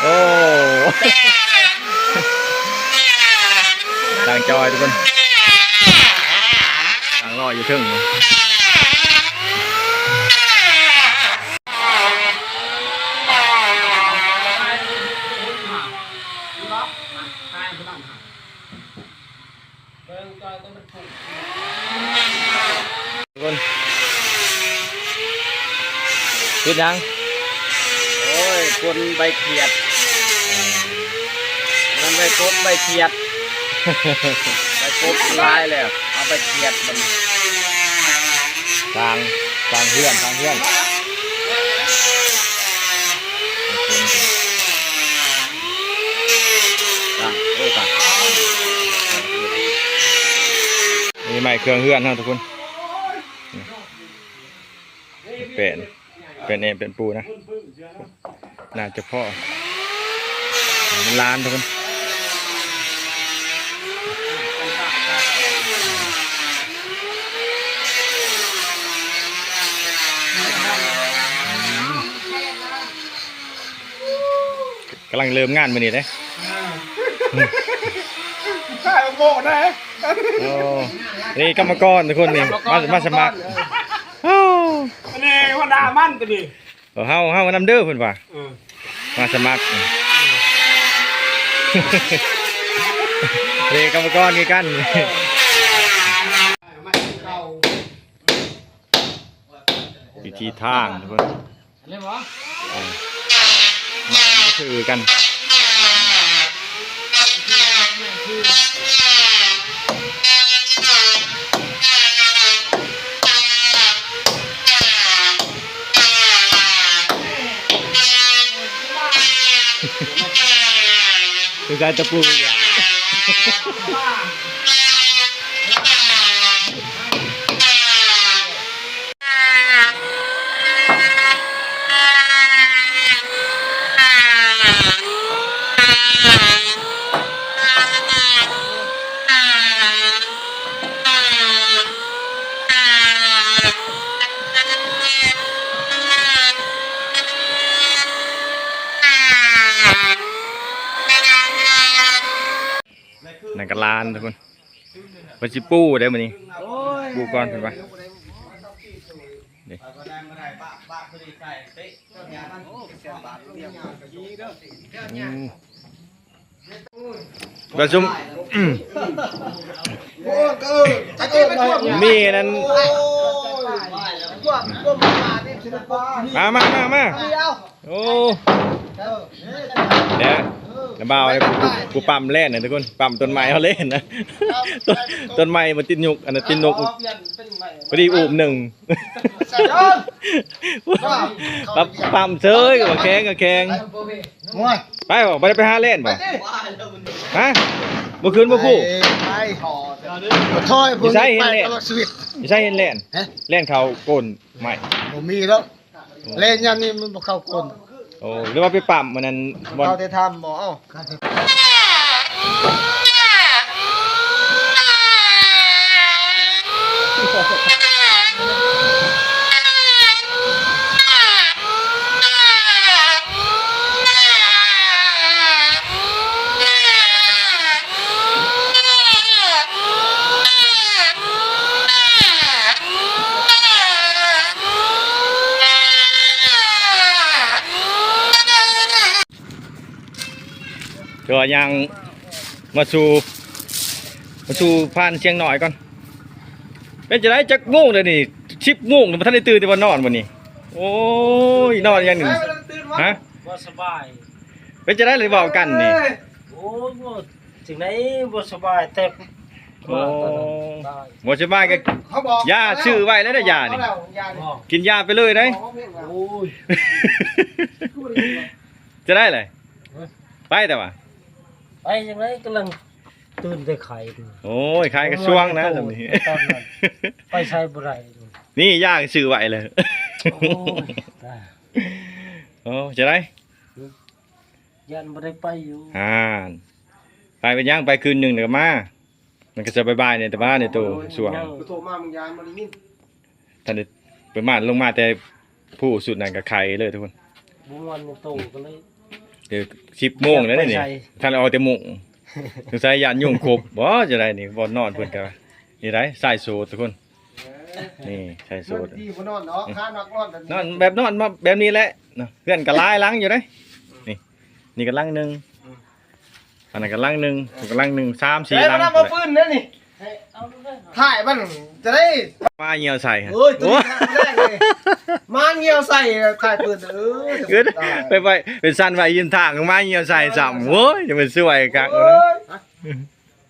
ໂອ້ ທາງຈອຍທຸກຄົນ ນັ່ງລໍຢູ່ເທິງ. ເບິ່ງຈອຍກໍມັນ ທຸກຄົນ ເຮັດຫຍັງ? ໂອ້ຍ ກົນໃບຂຽດ ມັນໄວ້ກົນໃບຂຽດ ໃບກົນຫຼາຍແລ້ວ ເອົາໃບຂຽດມັນ ສ້າງ ສ້າງເຮືອນ ສ້າງເຮືອນ. ເຄື່ອງເຮືອນເຮົາທຸກຄົນ ແປ້ນ ແປ້ນແອມ ແປ້ນປູນະ ໜ້າຈະພໍຫຼານທຸກຄົນ. ກຳລັງເລີ່ມງານມື້ນີ້ເດ້ ຂາຍໂບກໄດ້. ໂອ້ ນີ້ກຳມະກອນທຸກຄົນນີ້ ມາ ມາສະໝັກ. ໂອ້ ອັນນີ້ຫົວໜ້າມັນຕົວນີ້ ເຮົາ ເຮົານຳເດີເພິ່ນວ່າ ເອີ ມາສະໝັກ. ນີ້ກຳມະກອນຄືກັນ. ວິທີທາງທຸກຄົນ ເອີ ມາຄືກັນ ຄືໃຊ້ຕະປູອີກ. ນັ້ນກໍຫຼານທຸກຄົນ ເພິ່ນຊິປູເດ້ມື້ນີ້ ປູກ່ອນເພິ່ນວ່າ ນີ້ ປະຊຸມ ມີອັນນັ້ນ ມາ ມາ ມາ ມາ. ໂອ້ ແລ້ວ ແລ້ວບ່າວ ຜູ້ປ້ຳແລ່ນນະທຸກຄົນ ປ້ຳຕົ້ນໄມ້ເຮົາເລີຍນະ ຕົ້ນ ຕົ້ນໄມ້ມັນຕິດຍຸກ ອັນນັ້ນຕິດນົກ ພໍດີອູບໜຶ່ງ ປ້ຳ ປ້ຳເຊີຍ ກະແຂງ ກະແຂງ. ໂອ້ຍ ໄປບໍ່? ບໍ່ໄດ້ໄປຫາແລ່ນບໍ່? ຮະ? ບໍ່ຂຶ້ນບໍ່ພູ? ໄປ ໄປ ບໍ່ຖອຍ ຜູ້ນີ້ໄປຕະຫຼອດຊີວິດ. ຢູ່ໃສເຫັນແລ່ນ? ຮະ? ແລ່ນເຂົ້າໂກນໄມ້ ບໍ່ມີແລ້ວ. ແລ່ນຍາມນີ້ມັນບໍ່ເຂົ້າກົ້ນ. ໂອ້ ຫຼືວ່າໄປປ້ຳອັນນັ້ນ ບ່ອນ ເຂົ້າແຕ່ຖ້ຳບໍ່? ເອົ້າ ເທື່ອຍ່າງມາສູ່ ມາສູ່ຜ່ານຊຽງນ້ອຍກ່ອນ. ເປັນຈັ່ງໃດ ຈັກໂມງແລ້ວນີ້? ສິບໂມງ ບໍ່ທັນໄດ້ຕື່ນແຕ່ວ່ານອນມື້ນີ້. ໂອ້ຍ ນອນຢ່າງໜຶ່ງ ຮະ? ບໍ່ສະບາຍ. ເປັນຈັ່ງໃດ ໄດ້ເວົ້າກັນນີ້? ໂອ້ຍ ບໍ່ຈັ່ງໃດ ບໍ່ສະບາຍ ແຕ່ ໂອ້ ບໍ່ສະບາຍກໍ ຢາຊື້ໄວ້ແລ້ວເດ້ ຢານີ້ ກິນຢາໄປເລີຍເດ້. ໂອ້ຍ ຈັ່ງໃດລະ? ໄປແຕ່ວ່າ ໄປຈັ່ງໃດ ກຳລັງຕື່ນແຕ່ໄຂ້. ໂອ້ຍ ໄຂ້ກະຊວງນະ ຕອນນັ້ນ ໄປໃສບໍ່ໄດ້. ນີ້ຢາຊື້ໄວ້ເລີຍ. ໂອ້ຍ ຕາຍ. ໂອ້ ຈັ່ງໃດ? ຢ້ານບໍ່ໄດ້ໄປຢູ່. ອ່ານ ໄປເປັນຫຍັງ ໄປຄືນໜຶ່ງແລ້ວກໍມາ. ມັນກໍຈະບາຍໆ ແດ່ ແຕ່ວ່າໃນໂຕຊ່ວງ ໂທມາ ມຶງຢ້ານບໍ່ໄດ້ຍິນ. ທັນໄດ້ໄປມາ ລົງມາແຕ່ພູສຸດນັ້ນກໍໄຂ້ເລີຍທຸກຄົນ. ບໍ່ມ່ວນໃນໂຕກໍເລີຍ ເອີ ສິບໂມງແລ້ວນີ້ ທັນໄດ້ອອກແຕ່ມຸ້ງ. ສົງໄສຢ້ານຍຸງຂົບບໍ່ ຈັ່ງໃດນີ້. ບ່ອນນອນເພິ່ນກໍນີ້ໄດ໋ ຊາຍໂສດທຸກຄົນ. ນີ້ຊາຍໂສດ ນອນແບບນອນແບບນີ້ແຫຼະເນາະ. ເຮືອນກໍຫຼາຍຫຼັງຢູ່ເດ້ ນີ້ ນີ້ກໍຫຼັງໜຶ່ງ ອັນນັ້ນກໍຫຼັງໜຶ່ງ ກໍຫຼັງໜຶ່ງ ສາມສີ່ຫຼັງ. ມານຳເອົາຟືນເດ້ນີ້ ຖ່າຍມັນຈະໄດ້ ໝາຍ່ຽວໃສ່. ໂອ້ຍ ໂອ້ຍ ມາຍ່ຽວໃສ່ ຖ່າຍເປີດ. ເອີ ໄປໄປເປັນສັນໄວ້ຢືນທາງ ໝາຍ່ຽວໃສ່ຊ້ຳ. ໂອ້ຍ ຈະເປັນສວຍຄັກ.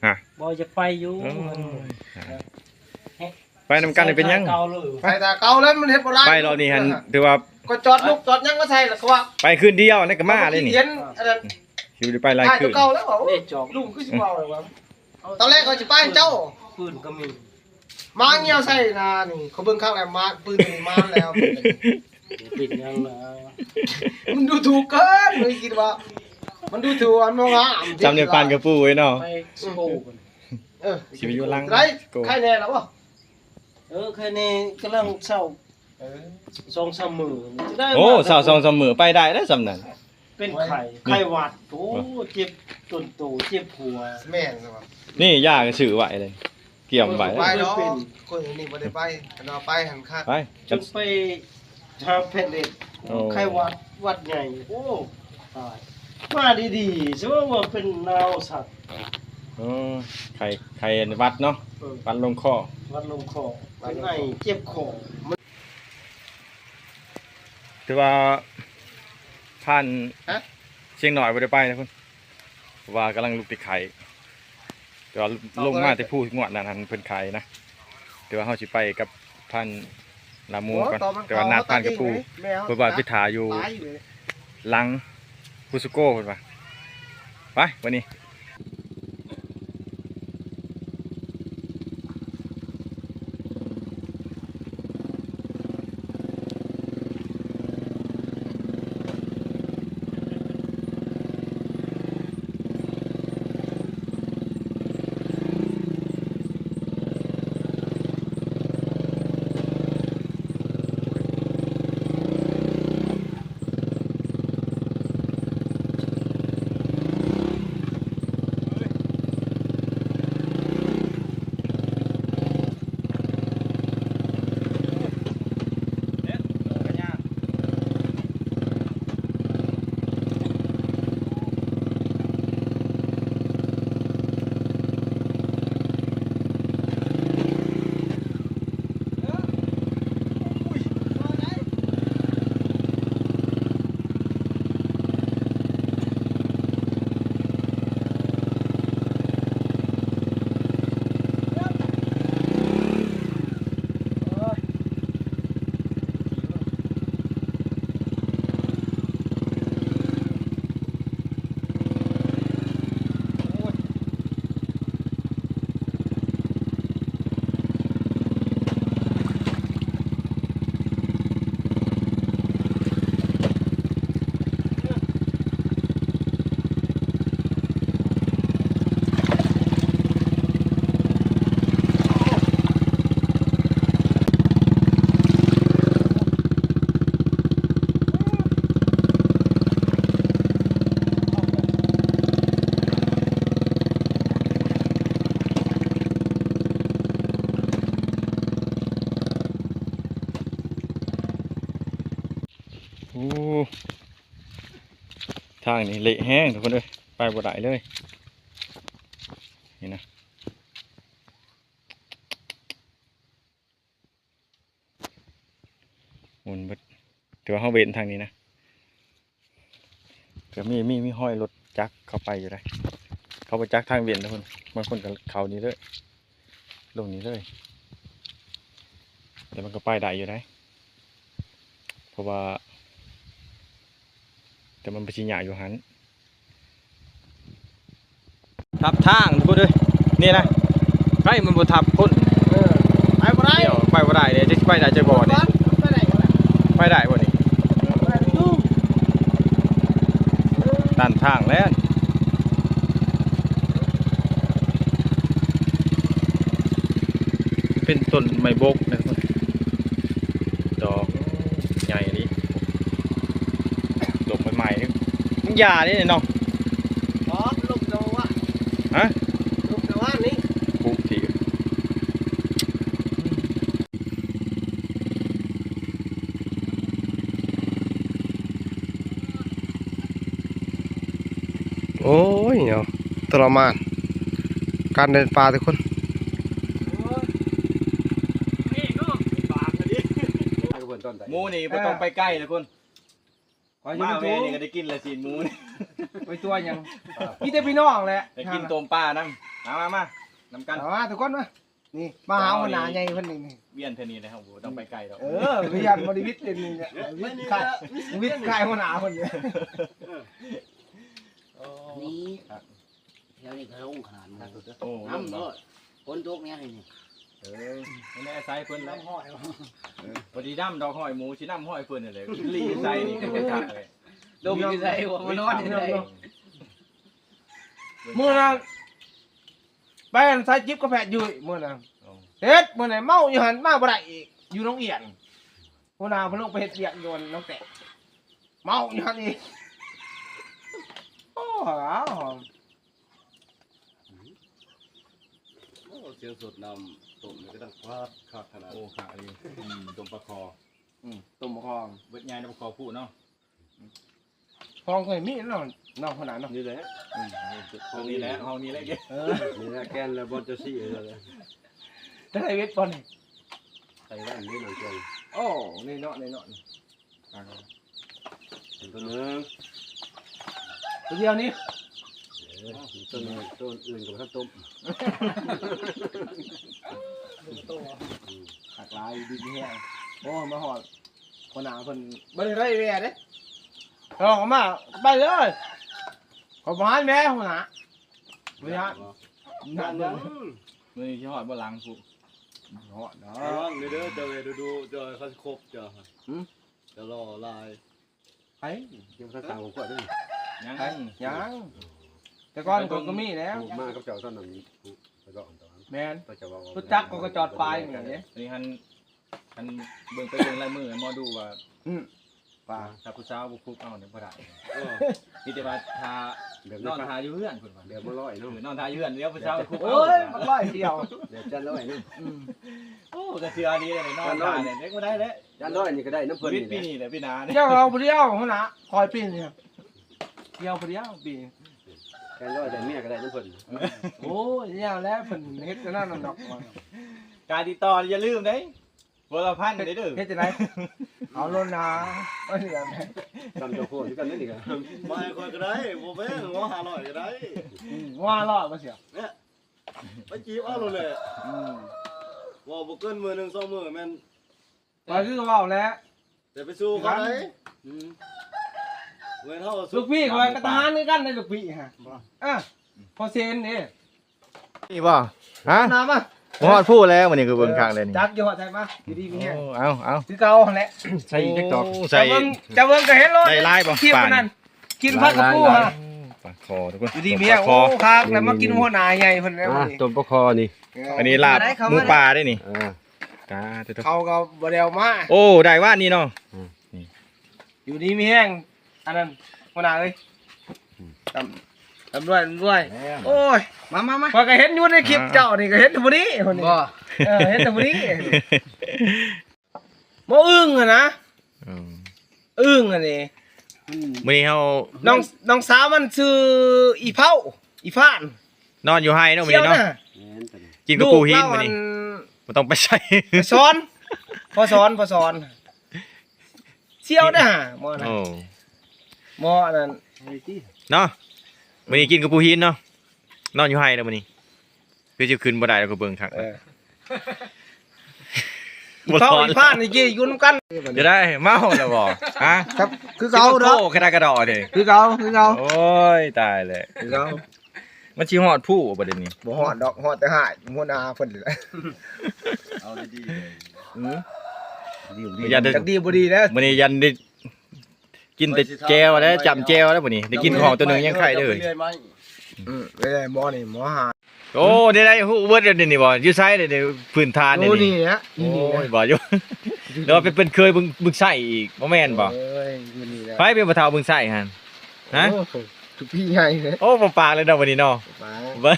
ຮະ ບໍ່ຢາກໄປຢູ່. ໂອ້ຍ ໄປນຳກັນເປັນຫຍັງ? ໄປຕາເກົ່າແລ້ວ ມັນເຮັດບໍ່ໄດ້. ໄປລອບນີ້ຫັ້ນຖືວ່າ ກໍຈອດລູກຈອດຫຍັງມາໃສ່ ແລ້ວກໍວ່າໄປຄືນດຽວນັ້ນກໍມາເລີຍນີ້. ຊິໄດ້ໄປຫຼາຍຄືນ. ລຸງຄືຊິເວົ້າແລ້ວວ່າ ຕອນແລກເຂົາຊິໄປເຈົ້າ ຟືນກໍມີ. ໝາງຽວໃສ່ໜ້ານີ້ ເຂົາເບິ່ງຄັກແລ້ວ ໝາກປືນນີ້ມາແລ້ວ. ເປັນຫຍັງລະ? ມັນດູຖືກເກີນ ມັນຄິດວ່າ ມັນດູຖືກ ອັນບໍ່ງາມ ຈຳໄດ້ປານກະປູເນາະ ໄປສະໂກ ເອີ ຊິໄປຢູ່ຫຼັງ ໄດ້ ໄຄແນ່ລະບໍ່? ເອີ ໄຄແນ່ ກຳລັງເຊົາ ເອີ ສອງສາມມື້ ໂອ້ ເຊົາສອງສາມມື້ ໄປໄດ້ແລ້ວສ່ຳນັ້ນ. ເປັນໄຂ້ ໄຂ້ຫວັດ ໂອ້ ເຈັບຕົ້ນໂຕ ເຈັບຫົວ ແມ່ນ ນີ້ຢາກະຊື້ໄວ້ເລີຍ ກຽມໄວ້ ໄປດອກ ຄົນນີ້ບໍ່ໄດ້ໄປ ຄັນວ່າໄປຫັ້ນຄັກ ໄປ ຈຶ່ງໄປຫາແພດເລັດ ໂອ້ ໄຂ້ຫວັດ ຫວັດໃຫຍ່ ໂອ້ ຕາຍ ມາດີໆ ສະເໝີວ່າເປັນໜາວສັດ ໂອ້ ໄຂ້ ໄຂ້ຫວັດເນາະ ເອີ ຫວັດລົງຄໍ ຫວັດລົງຄໍ ເປັນໄອ ເຈັບຄໍ. ແຕ່ວ່າທ່ານ ຮະ? ຊຽງນ້ອຍບໍ່ໄດ້ໄປນະພຸ້ນ ເພາະວ່າກຳລັງລຸກແຕ່ໄຂ້ ແຕ່ວ່າລົງມາແຕ່ພູງວດນັ້ນຫັ້ນເພິ່ນໄຂ້ນະ ແຕ່ວ່າເຮົາຊິໄປກັບທ່ານລາມູກ່ອນ ແຕ່ວ່ານັດທ່ານກະປູ ເພິ່ນວ່າໄປຖ້າຢູ່ຫຼັງພູສະໂກ ເພິ່ນວ່າ ໄປບາດນີ້. ໂອ້ ທາງນີ້ເລະແຮງທຸກຄົນເອີຍ ໄປບໍ່ໄດ້ເລີຍ ນີ້ນະ ໝຸ່ນເບິດ ຖືວ່າເຮົາເວັ້ນທາງນີ້ນະ ກໍມີ ມີ ມີຮອຍລົດຈັກເຂົ້າໄປຢູ່ໃດ໋ ເຂົາບໍ່ຈັກທາງເວັ້ນເດ້ ບາງຄົນກໍເຂົ້ານີ້ເລີຍ ລົງນີ້ເລີຍ ແຕ່ມັນກໍໄປໄດ້ຢູ່ໃດ໋ ເພາະວ່າ ແຕ່ມັນໄປຊິຍາກຢູ່ຫັ້ນ ທັບທາງທຸກຄົນເອີຍ ນີ້ນະ ໃກ້ມັນບໍ່ທັບຄົນ ເອີ ໄປບໍ່ໄດ້ ໄປບໍ່ໄດ້ເດ້ ຈະໄປໄດ້ຈັກບໍ່ນີ້ ໄປໄດ້ບໍ່ນີ້ ຕັນທາງແລ້ວ ເປັນຕົ້ນໄມ້ບົກນະ ດອກໃຫຍ່ອີ່ຫຼີ ດົກໃໝ່ໆ ມັນຢາເດ້ເນາະ ບໍ່ ລົມແຕ່ວ່າ ຮະ ລົມແຕ່ວ່ານີ້ ປຸກທີ່ ໂອ້ຍເນາະ ທໍລະມານ ການເດີນປ່າທຸກຄົນ ໝູນີ້ບໍ່ຕ້ອງໄປໃກ້ເດີຄົນ ມາແວ່ນີ້ກໍໄດ້ກິນແລ້ວຊີ້ນໝູນີ້ ໄປຕົວະຫຍັງ ມີແຕ່ພີ່ນ້ອງແຫຼະ ໄດ້ກິນຕົ້ມປານຳ ມາໆໆ ນຳກັນ ມາທຸກຄົນມາ ນີ້ມາຫາຫົວໜ້າໃຫຍ່ເພິ່ນນີ້ ວຽນເທື່ອນີ້ແຫຼະ ເຮົາບໍ່ຕ້ອງໄປໄກດອກ ເອີ ວຽນບໍ່ໄດ້ວິດເທື່ອນີ້ແຫຼະ ວິດໄກ ວິດໄກຫົວໜ້າເພິ່ນນີ້ ນີ້ ແຖວນີ້ກໍລົງຂະໜາດ ໂອ້ ນ້ຳໂລດ ຝົນຕົກແນວນີ້ ເອີ ໃນອາໄສເພິ່ນແຫຼະ ນຳຫ້ອຍ ເອີ ບໍ່ໄດ້ນຳດອກ ຫ້ອຍໝູ ຊິນຳຫ້ອຍເພິ່ນນັ້ນແຫຼະ ລີໃສ່ນີ້ຄືບໍ່ຈັກເລີຍ ດົມຢູ່ໃສ ຫົວມານອນຢູ່ໃສ ມື້ນັ້ນ ໄປອັນສາຍຈິບກາແຟຢູ່ມື້ນັ້ນ ເຮັດມື້ນັ້ນເມົາຢູ່ຫັ້ນ ມາບໍ່ໄດ້ອີກ ຢູ່ໜອງອຽນ ຫົວໜ້າເພິ່ນລົງໄປເຮັດວຽກຢູ່ໜອງແຕກ ເມົາຢູ່ຫັ້ນອີກ ໂອ້ ໂອ້ ສຽງສົດນ້ຳຕົ້ມນີ້ກໍດັງຄວາດຄັກຂະໜາດ ໂອ້ ຄັກອີ່ຫຼີ ອືມ ຕົ້ມປາຄໍ ອືມ ຕົ້ມປາຄໍ ເບິດໃຫຍ່ນຳປາຄໍຜູ້ເນາະ ຫ້ອງເຄີຍມີເນາະ ເນາະ ຫົວໜ້າເນາະ ນີ້ແຫຼະ ອືມ ຫ້ອງນີ້ແຫຼະ ຫ້ອງນີ້ແຫຼະ ເອີ ນີ້ແຫຼະ ແກ່ນແລ້ວ ບ່ອນເຈົ້າຊີ້ແລ້ວ ໄດ້ເວັດບໍ່ນີ້ ໄດ້ເວັດນີ້ ໂອ້ ນີ້ເນາະ ນີ້ເນາະ ອ່າ ຕົວໜຶ່ງ ຕົວດຽວນີ້ ເອີ ຕົວໜຶ່ງ ຕົວອື່ນກໍບໍ່ທັນຕົ້ມ ຕົວ ອືມ ຄັກຫຼາຍ ດີແຮງ ໂອ້ ມາຮອດ ຫົວໜ້າເພິ່ນບໍ່ໄດ້ໄລ່ແວ່ເດ້ ອອກມາໄປເລີຍ ເຂົາບໍ່ໃຫ້ແວ່ຫົວໜ້າ ບໍ່ຢາກ ຢ້ານຫຍັງ ມື້ນີ້ຊິຮອດບໍ່ຫຼັງພຸ້ນ ຮອດເນາະ ລະວັງເດີ ເຈົ້າເອີຍ ດູໆ ເຈົ້າເຂົາຊິຄົບເຈົ້າ ຫື ຈະຫຼໍ່ຫຼາຍ ໃຜ ຍັງບໍ່ທັນສ້າງຄອບຄົວເດ້ ຍັງ ຍັງ ແຕ່ກ່ອນເຂົາກໍມີແລ້ວ ມາກັບເຈົ້າຕອນນັ້ນ ແມ່ນ ເຂົາເຈົ້າເວົ້າ ຮູ້ຈັກເຂົາກໍຈອດປາຍນີ້ເດ້ ອັນນີ້ຫັ້ນ ຄັນເບິ່ງໄປເບິ່ງລາຍມືໝໍດູວ່າ ອືມ ວ່າຖ້າຜູ້ສາວບໍ່ຄຸບເອົານີ້ບໍ່ໄດ້ ເອີ ມີແຕ່ວ່າຖ້າ ແບບ ນອນຖ້າຢູ່ເຮືອນເພິ່ນວ່າ ແບບມາລອຍເນາະ ເອີ ນອນຖ້າຢູ່ເຮືອນ ດຽວຜູ້ສາວຄຸບເອົາ ໂອ້ຍ ມັນລອຍດຽວ ແບບຈັນລອຍເນາະ ອືມ ໂອ້ ກໍເຊື່ອດີເດ້ ນອນຖ້ານີ້ເດ້ບໍ່ໄດ້ເດ້ ຈັນລອຍນີ້ກໍໄດ້ນຳເພິ່ນ ປີນີ້ແຫຼະ ປີໜ້ານີ້ ເຈົ້າເອົາຜູ້ດຽວ ຫົວໜ້າ ຂ້ອຍປີນີ້ ດຽວຜູ້ດຽວປີ ແກງຮ້ອຍໄດ້ເມຍກໍໄດ້ນຳເພິ່ນ ໂອ້ຍ ແລ້ວແຫຼະ ເພິ່ນເຮັດແນວນັ້ນດອກ ການຕິດຕໍ່ຢ່າລືມເດ້ ຄົນລະພັນເດ້ ເຮັດຈັ່ງໃດ ເອົາໂລດນາ ເອົາຊິແບບໃດ ສ່ຳເຈົ້າໂຄດຄືກັນເດ້ນີ້ກໍ ມາໃຫ້ຂ້ອຍກໍໄດ້ ບໍ່ແພງ ເອົາຫ້າຮ້ອຍກໍໄດ້ ອືມ ເອົາຫ້າຮ້ອຍບໍ່ເສຍ ເນຍ ໄປຈີບເອົາໂລດແຫຼະ ອືມ ເວົ້າບໍ່ເກີນມື້ໜຶ່ງສອງມື້ແມ່ນ ຂ້ອຍຄືເວົ້າແຫຼະ ຢ່າໄປສູ້ເຂົາໃດ ອືມ ເວນເຮົາ ລູກພີ່ຂ້ອຍກໍທະຫານຄືກັນໃດ ລູກພີ່ຫະ ເອີ ພໍ່ເຊນເດ້ ນີ້ບໍ່ ຮະ ມາ ມາ ມາຮອດຜູ້ແລ້ວມື້ນີ້ ຄືເບິ່ງຄັກແລ້ວນີ້ ຈັກຢູ່ຮອດໃສມາ ຢູ່ດີມີແຮງ ໂອ້ ເອົາ ເອົາ ຄືເກົ່າຫັ້ນແຫຼະ ໃສ່ອີກຈັກດອກ ໃສ່ ເຈົ້າເບິ່ງ ເຈົ້າເບິ່ງກໍເຫັນໂລດ ໄດ້ຫຼາຍບໍ່ ຄລິບ ປາ ນັ້ນ ກິນຜັກກະປູ ປາ ຫະ ປາຄໍທຸກຄົນ ຢູ່ດີມີແຮງ ໂອ້ ຄັກແລ້ວ ມາກິນຫົວໜ້າໃຫຍ່ເພິ່ນແລ້ວ ອ່າ ນີ້ ຕົ້ມປາຄໍນີ້ ເອີ ອັນນີ້ລາບ ເຂົ້າມາ ໝູປ່າເດ້ນີ້ ເອີ ຕາ ເຂົາກໍບໍ່ໄດ້ເອົາມາ ໂອ້ ໄດ້ວານນີ້ເນາະ ອືມ ນີ້ ຢູ່ດີມີແຮງ ອັນນັ້ນ ຫົວໜ້າເອີຍ ອືມ ລ່ຳ ລ່ຳລວຍ ລ່ຳລວຍ ແມ່ນ ໂອ້ຍ ມາ ມາ ມາ ຂ້ອຍກໍເຫັນຢູ່ໃນຄລິບ ອ່າ ເຈົ້ານີ້ ກໍເຫັນແຕ່ຜູ້ນີ້ ຜູ້ນີ້ ບໍ່ ເອີ ເຫັນແຕ່ຜູ້ນີ້ ບໍ່ ອຶ້ງຫັ້ນນະ ອືມ ອຶ້ງຫັ້ນນີ້ ມື້ນີ້ເຮົາ ນ້ອງ ນ້ອງສາວມັນຊື່ອີເພົ້າ ອີຟານ ນອນຢູ່ໄຮ່ເນາະມື້ນີ້ເນາະ ແມ່ນ ກິນກະປູຫີນມື້ນີ້ ບໍ່ຕ້ອງໄປໃສ ໄປສອນ ພໍສອນ ພໍສອນ ສ່ຽວເດ້ຫາ ໝໍນັ້ນ ໂອ້ ໝໍອັນນັ້ນ ເນາະ ມື້ນີ້ກິນກະປູຫີນເນາະ ນອນຢູ່ໄຮ່ແລ້ວມື້ນີ້ ຄືຊິຂຶ້ນບໍ່ໄດ້ແລ້ວ ກໍເບິ່ງຄັກ ເອີ ອີເພົ້າ ອີຟານນີ້ຢູ່ນຳກັນ ຈະໄດ້ເມົາແລ້ວບໍ່ ຮະ ຄືເກົ່າເນາະ ໂອ້ ກະດາກະດໍເດ້ ຄືເກົ່າ ຄືເກົ່າ ໂອ້ຍ ຕາຍແລ້ວ ຄືເກົ່າ ມັນຊິຮອດຜູ້ບໍ່ເດນີ້ ບໍ່ຮອດດອກ ຮອດແຕ່ຫາຍຫົວໜ້າເພິ່ນແຫຼະ ເອົາດີໆ ອືມ ດີບໍ່ດີ ຢ້ານ ຈັກດີບໍ່ດີແລ້ວ ມື້ນີ້ຢ້ານໄດ້ກິນແຕ່ແຈ່ວແລ້ວ ຈ້ຳແຈ່ວແລ້ວມື້ນີ້ ໄດ້ກິນຂອງຕົວໜຶ່ງຍັງໄຄເດີ ອືມ ເອີ ໝໍນີ້ ໝໍຫາ ໂອ້ ໄດ້ ໄດ້ຮູ້ເບິດແລ້ວນີ້ບໍ່ ຢູ່ໃສເດນີ້ ພື້ນຖານນີ້ ໂອ້ ນີ້ແຫຼະ ນີ້ແຫຼະ ໂອ້ຍ ບໍ່ຢູ່ ແລ້ວວ່າເປັນ ເປັນເຄີຍເບິ່ງ ເບິ່ງໄສ້ອີກ ບໍ່ແມ່ນບໍ່ ໂອ້ຍ ຢູ່ນີ້ແຫຼະ ໃຜເປັນພໍ່ເຖົ້າເບິ່ງໄສ້ຫັ້ນ ຮະ ໂອ້ ຄືພີ່ໃຫຍ່ເລີຍ ໂອ້ ບໍ່ປາກເລີຍເນາະມື້ນີ້ເນາະ ບໍ່ປາກ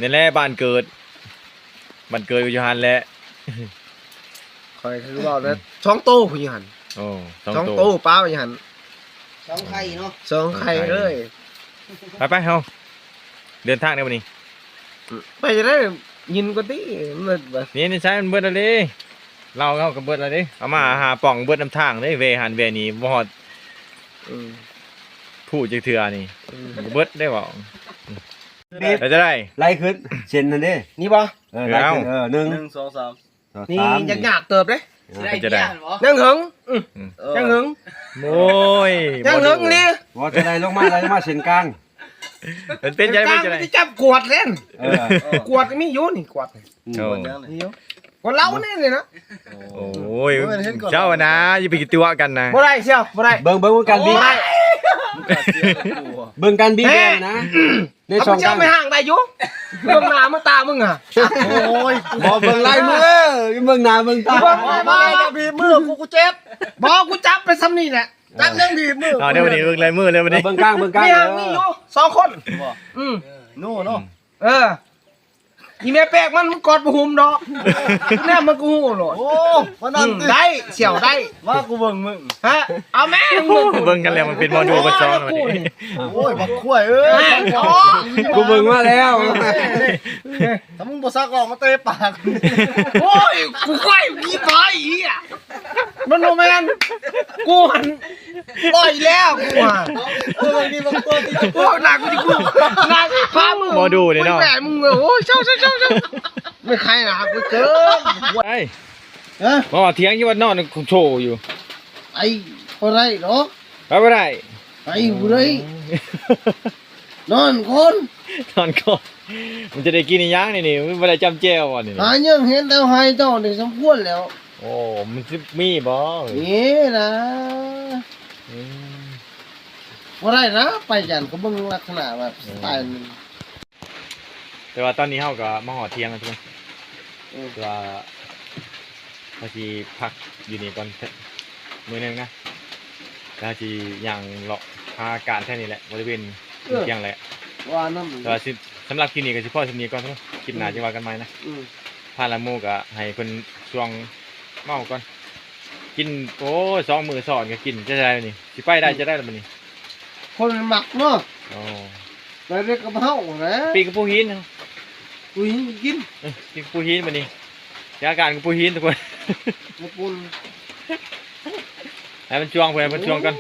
ນີ້ແຫຼະບ້ານເກີດ ບ້ານເກີດກໍຢູ່ຫັ້ນແຫຼະ ຂ້ອຍຄືເວົ້າແລ້ວ ອືມ ສອງໂຕຜູ້ຢູ່ຫັ້ນ ໂອ້ ສອງ ສອງໂຕ ໂຕປາໄວ້ຢູ່ຫັ້ນ ສອງໄຂ່ເນາະ ສອງໄຂ່ເລີຍ ໄປໆ ເຮົາເດີນທາງໃດບັດນີ້ ໄປຈະໄດ້ຍິນກ່ອນຕິ ມັນເບິດ ນີ້ ນີ້ໃຊ້ມັນເບິດແລ້ວເດ້ ເຫຼົ້າເຮົາກໍເບິດແລ້ວເດ້ ເອົາມາຫາປ່ອງເບິດນຳທາງເດ້ ແວ່ຫັ້ນແວ່ນີ້ບໍ່ຮອດ ອືມ ຜູ້ຈັກເທື່ອນີ້ ອືມ ມັນກໍເບິດໄດ້ເວົ້າ ແລ້ວຈະໄດ້ ໄລ່ຂຶ້ນເສັ້ນນັ້ນເດ້ ນີ້ບໍ່ ເອີ ໄລ່ຂຶ້ນ ເອີ ໜຶ່ງ ໜຶ່ງ ສອງ ສາມ ນີ້ ສອງ ສາມ ຍັງຍາກເຕີບເດ້ ເອີ ເປັນຈັ່ງໃດ ຍັງເຫິງ ອືມ ອືມ ຍັງເຫິງ ໂອ້ຍ ຍັງເຫິງອີ່ຫຼີ ບໍ່ຈະໄດ້ລົງມາ ໄລ່ລົງມາເສັ້ນກາງ ມັນເປັນຈັ່ງໃດ ມັນເປັນຈັ່ງໃດ? ຈັບກວດເລີຍ ເອີ ກວດມີຢູ່ນີ້ ກວດ ອືມ ໂອ້ ກວດຫຍັງນີ້? ມີຢູ່ ກວດເຫຼົ້າແນ່ນີ້ນະ. ໂອ້ຍ ເຈົ້ານະ ຢ່າໄປຕົວະກັນນະ ບໍ່ໄດ້ ສ່ຽວ ບໍ່ໄດ້. ເບິ່ງ ເບິ່ງ ເບິ່ງການບີບ ໂອ້ຍ ເບິ່ງການບີບແນ່ນະ. ໃນຊ່ອງເຈົ້າໄປຫ້າງໄດ້ຢູ່ ເບິ່ງໜ້າເບິ່ງຕາມຶງຫະ. ໂອ້ຍ ບໍ່ເບິ່ງລາຍມື ເບິ່ງໜ້າເບິ່ງຕາ ບໍ່ ບໍ່ ບໍ່ ບີບມື ກູ ກູເຈັບ. ບໍ່ ກູຈັບໄປຊ່ຳນີ້ແຫຼະ ຈັບເລື່ອງບີບມື. ເອົາ ດຽວນີ້ເບິ່ງລາຍມືເລີຍບັດນີ້ ເບິ່ງກ້າງ ເບິ່ງກ້າງ ມີຫ້າງ ເອີ ມີຢູ່ສອງຄົນ. ບໍ່ ອືມ ເອີ ໂນ ເນາະ ອືມ ເອີ ອີແມ່ແປກມັນ ມັນກອດບໍ່ຫຸ້ມດອກ ແນມມັນກໍຮູ້ໂລດ. ໂອ້ ມານັ້ນ ອືມ ໄດ້ ສ່ຽວໄດ້ ມາ ກູເບິ່ງມຶງ ຮະ ເອົາແມ່ງ ເບິ່ງກັນແລ້ວ ມັນເປັນໝໍດູເບິດສອງແລ້ວບັດນີ້. ໂອ້ຍ ບັກຄວາຍເອີຍ ອໍ ກູເບິ່ງມາແລ້ວ ຖ້າມຶງບໍ່ຊັກອອກມາເຕະປາກ. ໂອ້ຍ ກູຄວາຍ ອີປາຍ ອີຫຍັງ ມັນບໍ່ແມ່ນ ກູຫັ້ນ ປ່ອຍແລ້ວ ກູຫາ ເອີ ນີ້ບັກຕົວທີ່ ໂອ້ຍ ໜ້າກູຊິກູ ໜ້າພາມຶງ ໝໍດູນີ້ເນາະ ແບບມຶງເວີຍ. ໂອ້ຍ ເຊົາໆໆໆ ແມ່ນໃຄໜ້າກູເກີນ ໄອ້ ຮະ ບໍ່ ຖຽງຢູ່ວ່ານອນໂຊຢູ່ ໄປບໍ່ໄດ້ດອກ ໄປບໍ່ໄດ້ ໄປບໍ່ໄດ້ ໂອ້ຍ ນອນກ່ອນ ນອນກ່ອນ ມັນຈະໄດ້ກິນອີຫຍັງນີ້ ນີ້ ມັນບໍ່ໄດ້ຈ້ຳແຈ່ວບໍ່ນີ້ ຫາຍັງເຫັນແຕ່ໃຫ້ເຈົ້ານີ້ສົມຄວນແລ້ວ. ໂອ້ ມັນຊິມີບໍ່? ມີນະ ອືມ ບໍ່ໄດ້ນະ ໄປຈັ່ງໃດກໍເບິ່ງລັກສະນະແບບ ອືມ ສະໄຕລ໌ໜຶ່ງ. ແຕ່ວ່າຕອນນີ້ເຮົາກໍມາຮອດທ່ຽງແລ້ວທຸກຄົນ ອືມ ແຕ່ວ່າເຮົາຊິພັກຢູ່ນີ້ກ່ອນມື້ໜຶ່ງນະ ແລ້ວເຮົາຊິຍ່າງເລາະຫາອາກາດແຖວນີ້ແຫຼະ ບໍລິເວນ ເອີ ທ່ຽງແຫຼະ ວ່ານຳ. ແຕ່ວ່າຊິ ສຳລັບຄລິບນີ້ກໍຊິພໍສ່ຳນີ້ກ່ອນເນາະ ຄລິບໜ້າ ອືມ ຈຶ່ງວ່າກັນໃໝ່ນະ. ອືມ ພາລະໝູ່ກໍໃຫ້ເພິ່ນຊ່ວງເມົາກ່ອນ ກິນ ໂອ້ຍ ສອງມື້ຊ້ອນກໍກິນ ຈະໄດ້ນີ້ ຊິໄປໄດ້ ອືມ ຈະໄດ້ລະບັດນີ້ ຄົນມັກເນາະ. ໂອ້ ໄປເດັກກັບເຮົາແຫຼະ ປີ້ງກະປູຫີນ ປູຫີນກິນ ເອີ ປີ້ງກະປູຫີນບັດນີ້ ອາການກະປູຫີນທຸກຄົນ ໃຫ້ມັນຊ່ວງ ເພິ່ນໃຫ້ເພິ່ນຊ່ວງກ່ອນ.